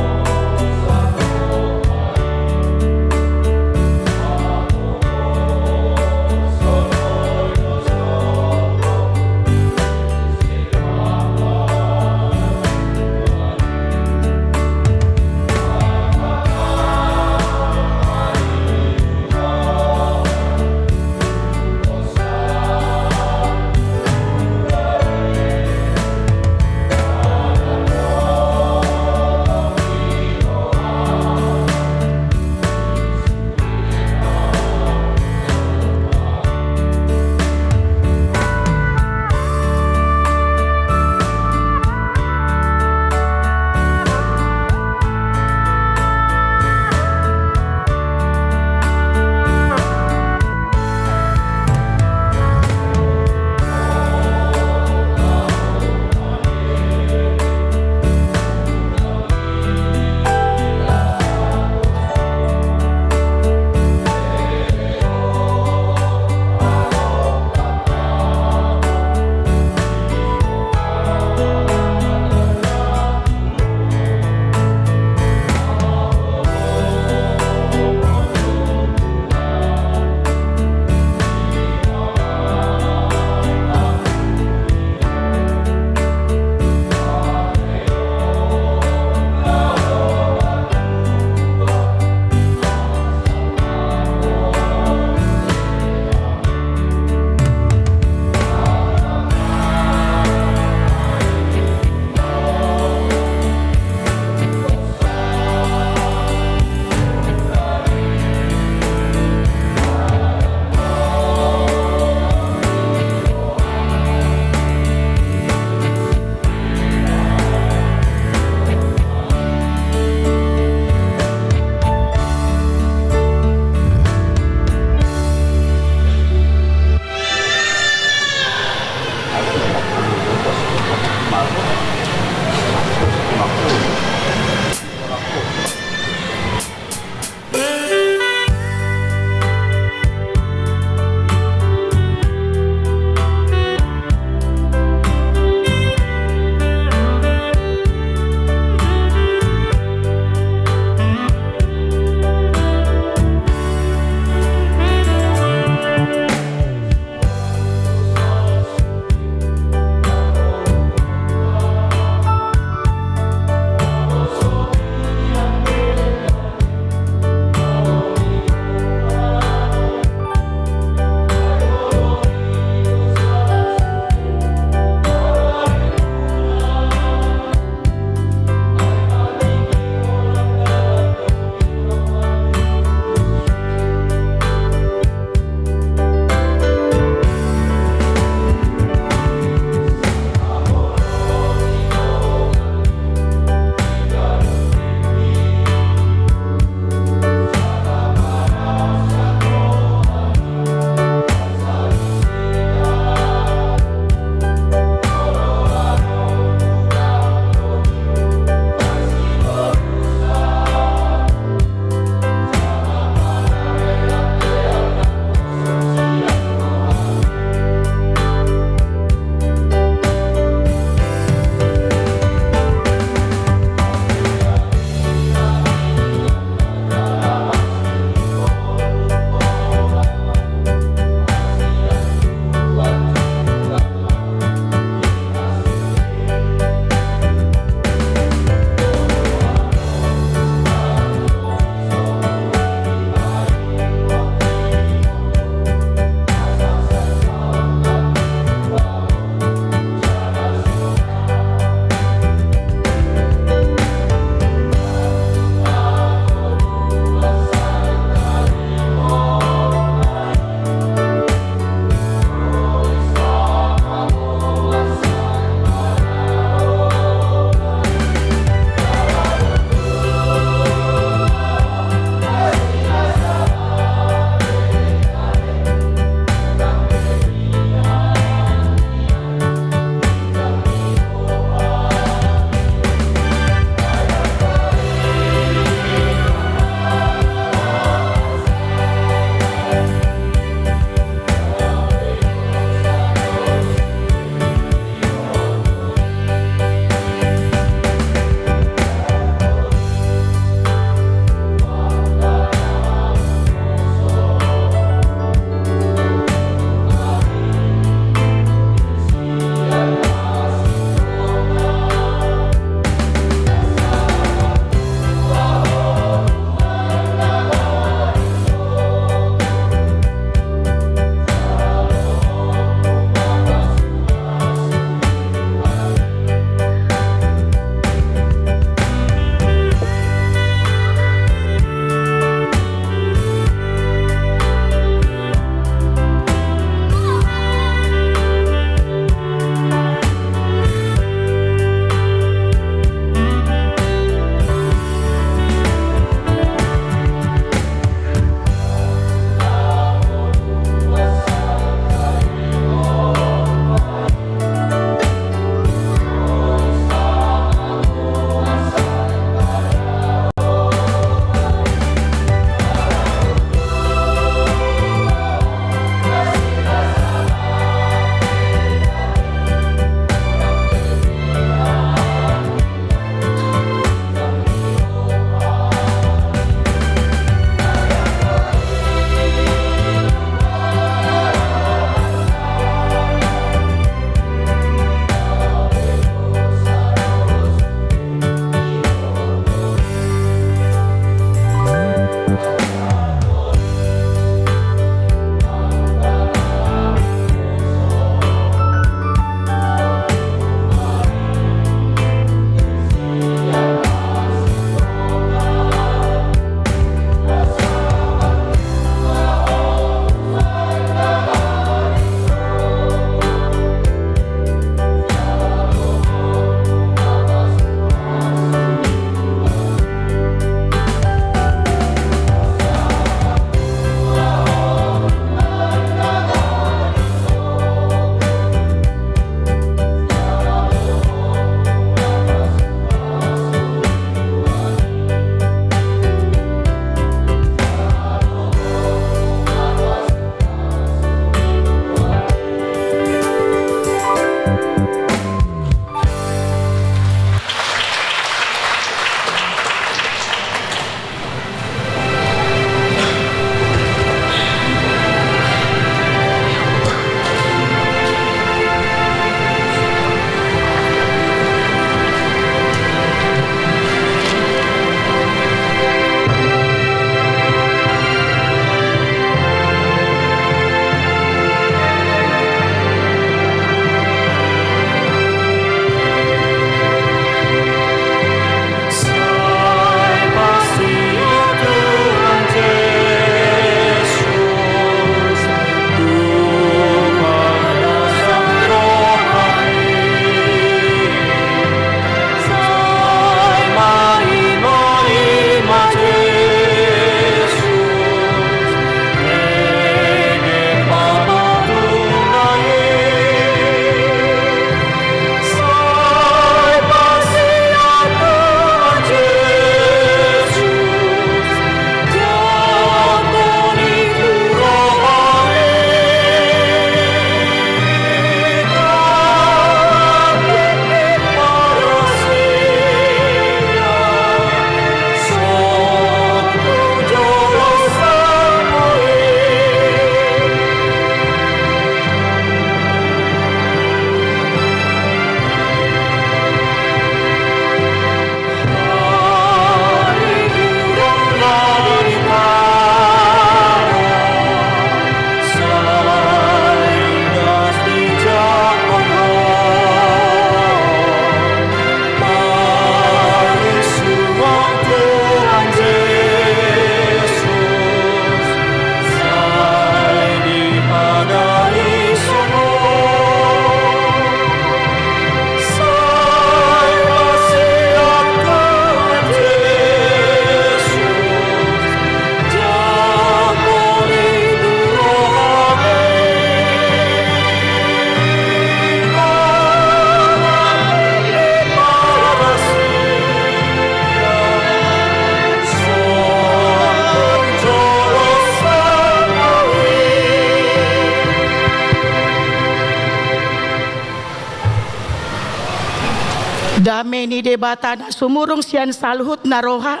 Dame ni Debata na sumurung sian saluhut na roha,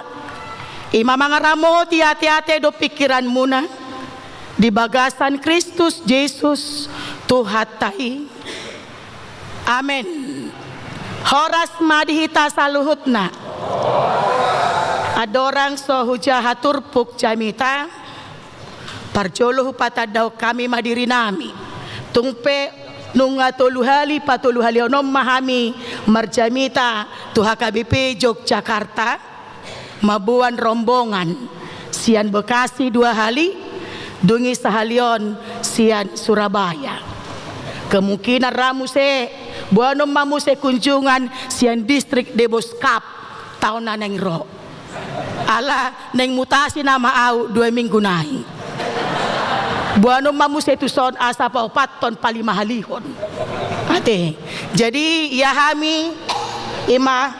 i ma mangaramoti ateate dohot pingkiranmuna di bagasan Kristus Jesus Tuhanta i. Amen. Horas ma di hita saluhutna. Andorang so hujaha turpuk jamita, parjolo hupatandahon hami ma dirinami. Tung pe nunga tolu hali patoluhalihon on ma hami marjamita tu H K B P Yogyakarta, mamboan rombongan sian Bekasi dua hali, dung i sahali on sian Surabaya. Kemungkinan ra muse, boanon ma muse kunjungan sian distrik Deboskap taon na naeng ro. Ala naeng mutasi nama au dua minggu nai. Boanon ma muse tuson asa paopathon palimahalihon. Ate. Jadi ia hami i ma,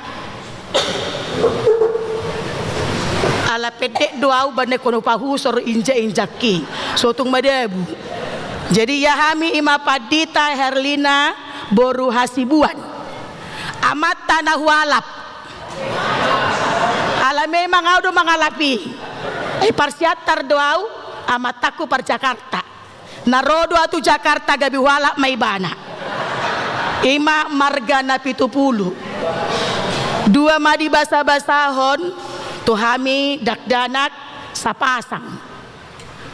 ala pendek do au, baen nangkon hupahusor injak-injak i, so tung madabu. Jadi ia hami i ma Pandita Herlina boru Hasibuan, amanta na hualap. Ala memang au do mangalap i. Ai par Siantar do au, amantangku par Jakarta. Na ro do au tu Jakarta gabe hualap ma ibana. I ma marga Napitupulu. Dua ma dibasabasahon tu hami dakdanak sapasang.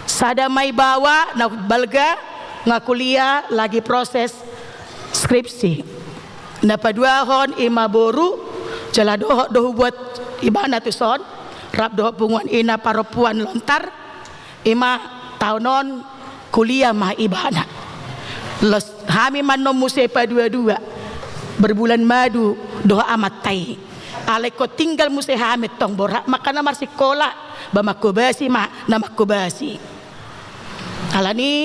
Sada ma i baoa na balga, nga kuliah, lagi proses skripsi. Na paduahon i ma boru, jala dohot do hubuat ibana tuson rap dohot punguan ina parompuan Lontar, i ma taon on kuliah ma ibana. Los hami ma annon muse paduadua, berbulan madu dohot amanta i. Alai ingkon tinggal muse hami antong, borhat ma angka na marsikola, ba manghobasi ma na manghobasi. Alani i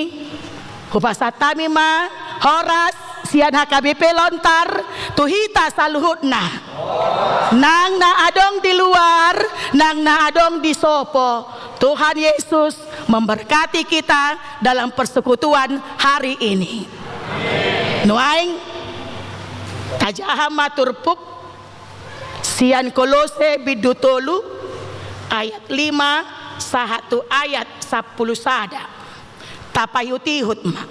hupasahat hami ma horas sian H K B P Lontar tu hita saluhutna, nang na adong di luar, nang na adong di sopo. Tuhan Yesus memberkati kita dalam persekutuan hari ini. Nuaeng tajaha ma turpuk sian Kolose bindu tolu ayat lima sahat tu ayat sampulu sada. Tapaihut-ihut ma.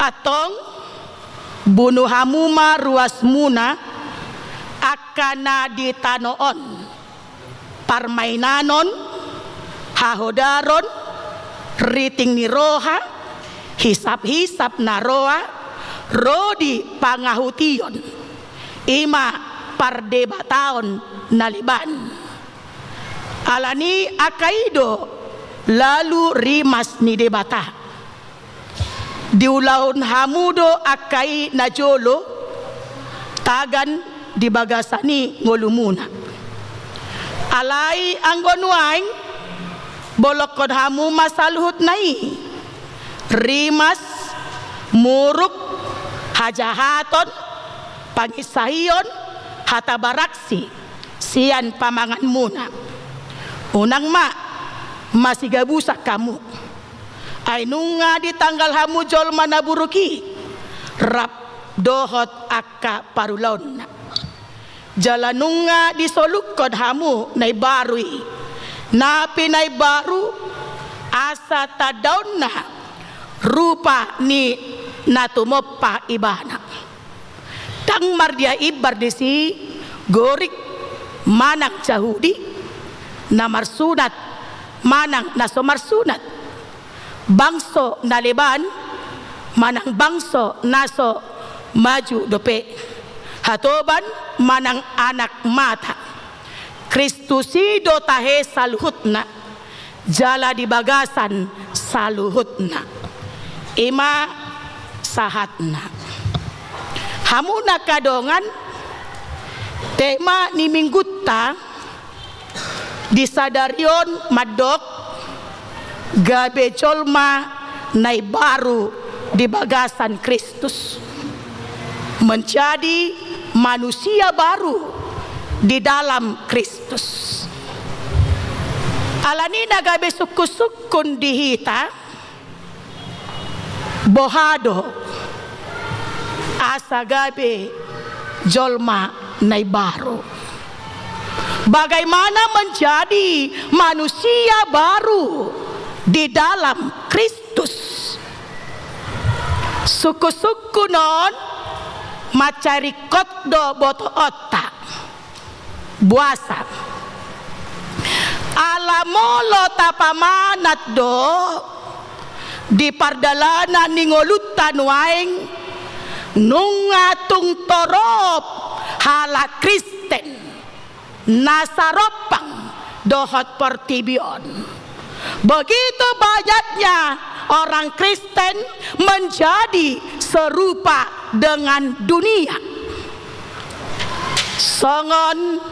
Antong, bunu hamu ma ruasmuna angka na di tano on: parmainanon, hahodaron, riting ni roha, hisap-hisap na roa, ro di pangahution, i ma pardebataon na leban. Alani i angka i do lalu rimas ni Debata. Diulahon hamu do angka i najolo tagan di bagasan i ngolumuna. Alai anggo nuaeng, bolongkon hamu ma saluhutna i: rimas, muruk, hajahaton, panginsahion, hata baraksi sian pamanganmuna. Unang ma masigabusan hamu. Ai nunga ditanggal hamu jolma na buruk i rap dohot angka parulaonna. Jala nunga disolukkon hamu na imbaru i, na pinaimbaru, asa tandaonna rupa ni na tumompa ibana. Ndang mardia imbar disi Gorik manang Jahudi, na marsunat manang na so marsunat, bangso na leban manang bangso na so maju dope, hatoban manang anak mata. Kristus i do tahe saluhutna, jala di bagasan saluhutna. I ma sahatna. Hamu na angka dongan, tema ni minggunta di sadari on mandok gabe jolma na imbaru di bagasan Kristus. Menjadi manusia baru di dalam Kristus. Alani i na gabe sungkun-sungkun di hita, boha do asa gabe jolma na imbaru. Bagaimana menjadi manusia baru di dalam Kristus? Sungkun-sungkun on mansai ringkot do botoonta. Boasa? Ala molo tapamanat do di pardalanan ni ngolunta nuaeng, nunga tung torop halak Kristen na sarompang dohot portibi on. Begitu banyaknya orang Kristen menjadi serupa dengan dunia. Songon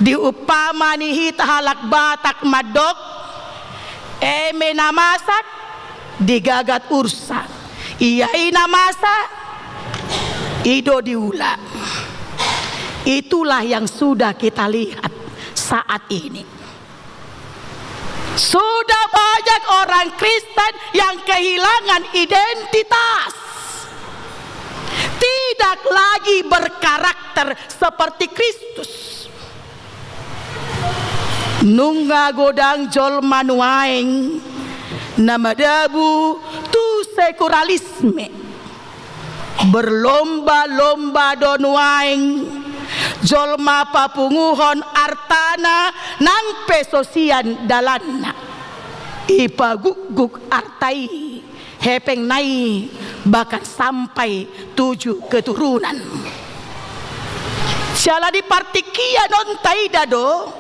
diumpamani hita halak Batak mandok, eme na masak digagat ursa. Ia i na masa, i do diula. Itulah yang sudah kita lihat saat ini. Sudah banyak orang Kristen yang kehilangan identitas. Tidak lagi berkarakter seperti Kristus. Nunga godang jolma nuaeng na madabu tu sekulalisme. Berlomba-lomba do nuaeng jolma papunguhon artana nang pe so sian dalanna. Ipagukguk arta i, hepengna i, bahkan sampai tujuh keturunan. Jala di partingkian on taida do,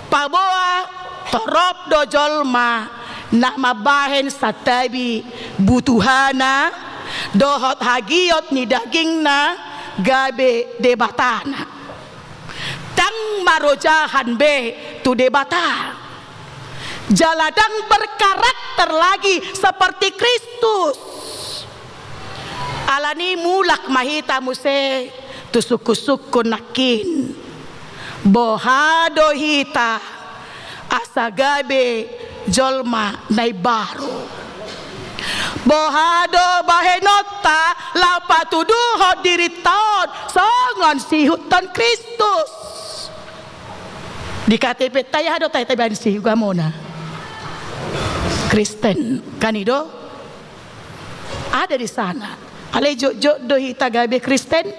paboa torop do jolma na mambahen santabi butuhana dohot hagiot ni dagingna gabe debatana. Ndang marojahan be tu Debata. Jala ndang berkarakter lagi seperti Kristus. Alani mulak ma hita muse tu sungkun-sungkun nangkin. Boha do hita asa gabe jolma na imbaru? Boha do bahenonta laho patuduhon dirinta on songon siihuthon Kristus? Di K T P-ta i aha do tahe tabaen siugamona? Kristen, kan i do? Ada di sana. Alai jotjot do hita gabe Kristen?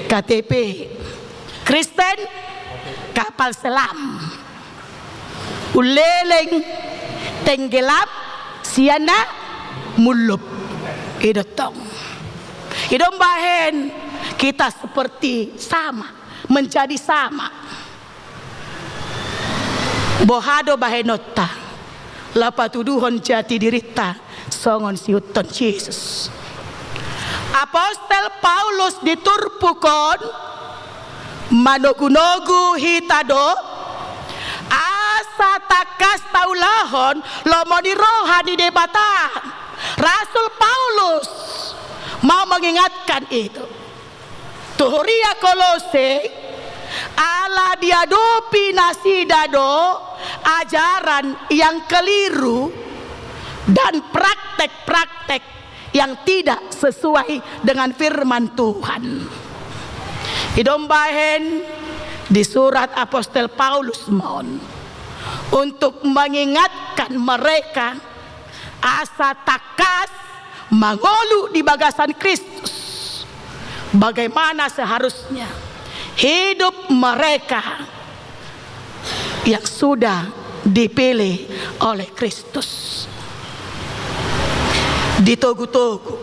K T P. Kristen, kapal selam. Ulleleng, tenggelam, sian na mullup. I do tong. I do mambahen kita seperti sama, menjadi sama. Boha do bahenonta laho patuduhon jati dirinta songon siihuthon Jesus? Apostel Paulus di turpuk on manogunogu hita do asa tangkas taulahon lomo ni roha ni Debata. Rasul Paulus mau mengingatkan itu. Tu huria Kolose, ala diadopi nasida do ajaran yang keliru dan praktek-praktek yang tidak sesuai dengan firman Tuhan. I do mambahen di surat Apostel Paulus ma on untuk mengingatkan mereka asa tangkas mangolu di bagasan Kristus, bagaimana seharusnya hidup mereka yang sudah dipilih oleh Kristus. Ditogutogu.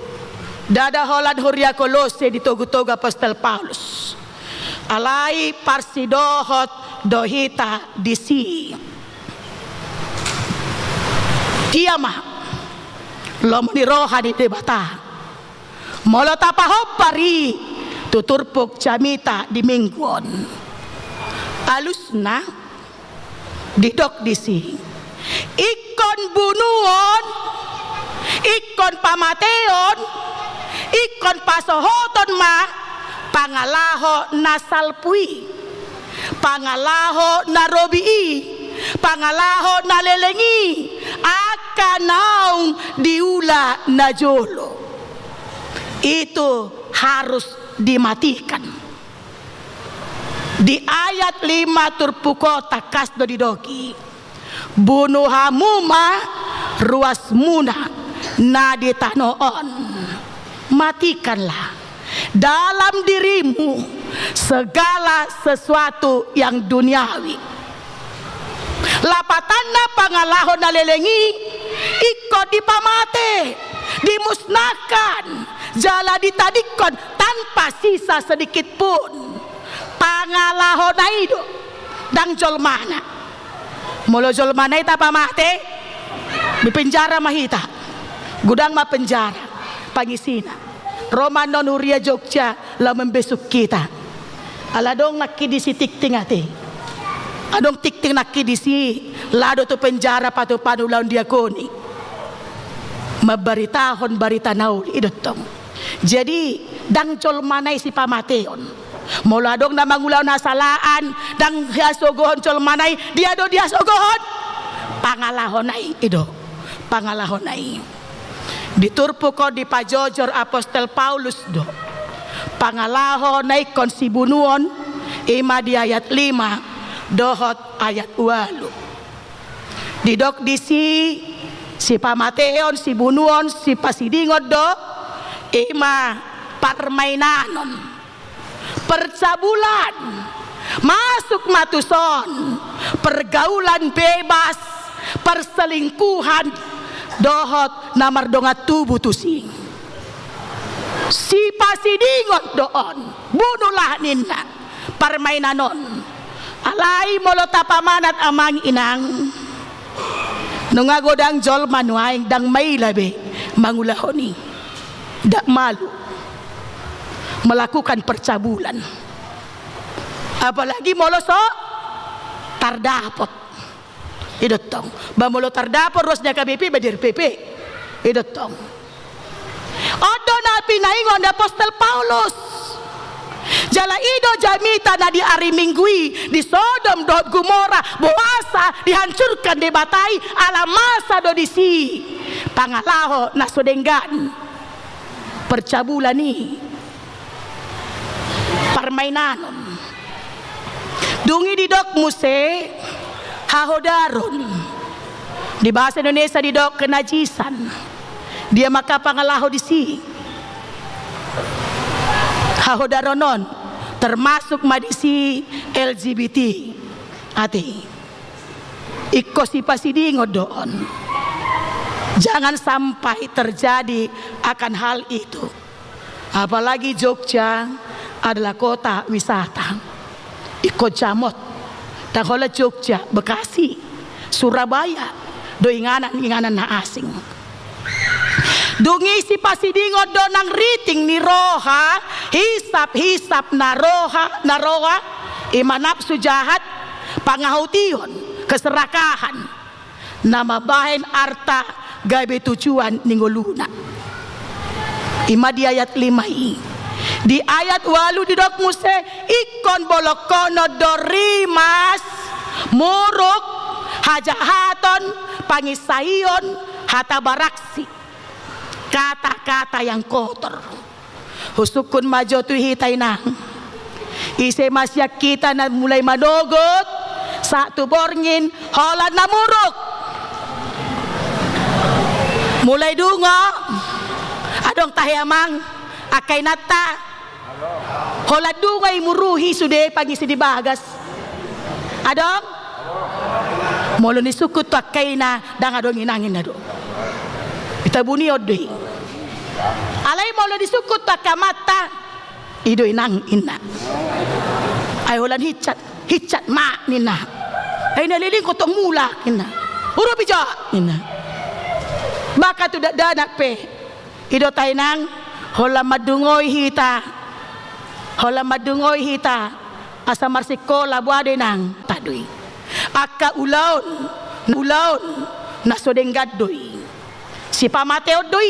Ndada holan huria Kolose ditogutogu apostel Paulus. Alai parsidohot do hita disi. Dia ma lomo ni roha ni Debata molo tapahompar i tu turpuk jamita di minggu on. Alusna didok disi, ingkon bunuon, ingkon pamateon, ingkon pasohoton ma pangalaho na salpu i, pangalaho na robi i, pangalaho na leleng i, angka naung diula najolo. Itu harus dimatikan. Di ayat lima turpuk on tangkas do didok i: Bunu hamu ma ruasmuna na di tano on. Matikanlah dalam dirimu segala sesuatu yang duniawi. Lapatanna pangalaho na leleng i ingkon dipamate, dimusnahkan, jala ditadingkon tanpa sisa sedikit pun. Pangalahona i do, ndang jolmana. Molo jolmana i tapamate, dipenjara ma hita. Godang ma penjara pangisina. Ro ma annon huria Jogja laho membesuk hita. Ala adong nangkin disi tingting ate. Adong tingting nangkin disi, lao do tu penjara, patu panulaon diakoni. Mambaritahon barita na uli, i do tong. Jadi, ndang jolmana i sipamateon. Molo adong na mangulahon hasalaan, ndang dihasogohon jolmana i, dia do dihasogohon? Pangalahona i, i do. Pangalahona i. Di turpuk on dipajojor apostel Paulus do pangalaho na ingkon sibunuon, i ma di ayat lima dohot ayat ualu. Didok disi, sipamateon, sibunuon, sipasidingon do, i ma parmainanon. Percabulan, masuk ma tuson, pergaulan bebas, perselingkuhan, dohot na mardongan tubu tusi. Sipasidingon do on, bunuhlah ninna, parmainan on. Alai molo tapamanat amang inang, nunga godang jolma nuaeng ndang maila be mangulahon i. Ndang malu melakukan percabulan. Apalagi molo so tardapot. I do tong. Ba molo tardapot ruas ni H K B P, ba di R P P. I do tong. On do na pinaingot ni apostel Paulus. Jala i do jamita na di ari Minggu i di Sodom dohot Gomora, boasa dihancurkan Debata i, ala masa do disi pangalaho na so denggan. Percabulan i, parmainanon. Dung i didok muse hahodaron. Di bahasa Indonesia didok kenajisan. Dia ma angka pangalaho disi. Hahodaron on, termasuk ma disi L G B T. Ate. Ingkon sipasidingon do on. Jangan sampai terjadi akan hal itu. Apalagi Jogja adalah kota wisata. Ingkon jamot. Ndang holan Jogja, Bekasi, Surabaya do inganan, inganan na asing. Dung i sipasidingon do nang riting ni roha, hisap-hisap na roha, na roa, i ma napsu jahat, pangahution, keserakahan. Na mambahen arta gabe tujuan ni ngoluna. I ma di ayat lima i. Di ayat ualu didok muse, ingkon bolongkonon do rimas, muruk, hajahaton, panginsaion, hata baraksi, kata-kata yang kotor. Husungkun ma jo tu hita inang. Ise ma sian hita na mulai manogot sahat tu borngin holan na muruk? Mulai dungo. Adong tahe amang, angka inanta. Holan dungo imuruhi sude pangisi di bagas. Adong? Molo nisungkun tu angka ina, ndang adong inang inna do. Itabuni on do i. Alai molo nisungkun tu angka amanta, i do inang inna. Ai holan hinsat, hinsat ma ninna. Ai na leleng ho tong mulak ninna. Urupi jo ninna. Bahkan tu dakdanak pe. I do tahe inang, holan mandungoi hita. Holan mandungoi hita. Asa marsikola, boha do inang? Tadui. Angka ulaon, ulaon na so denggan do i. Sipamateon do i.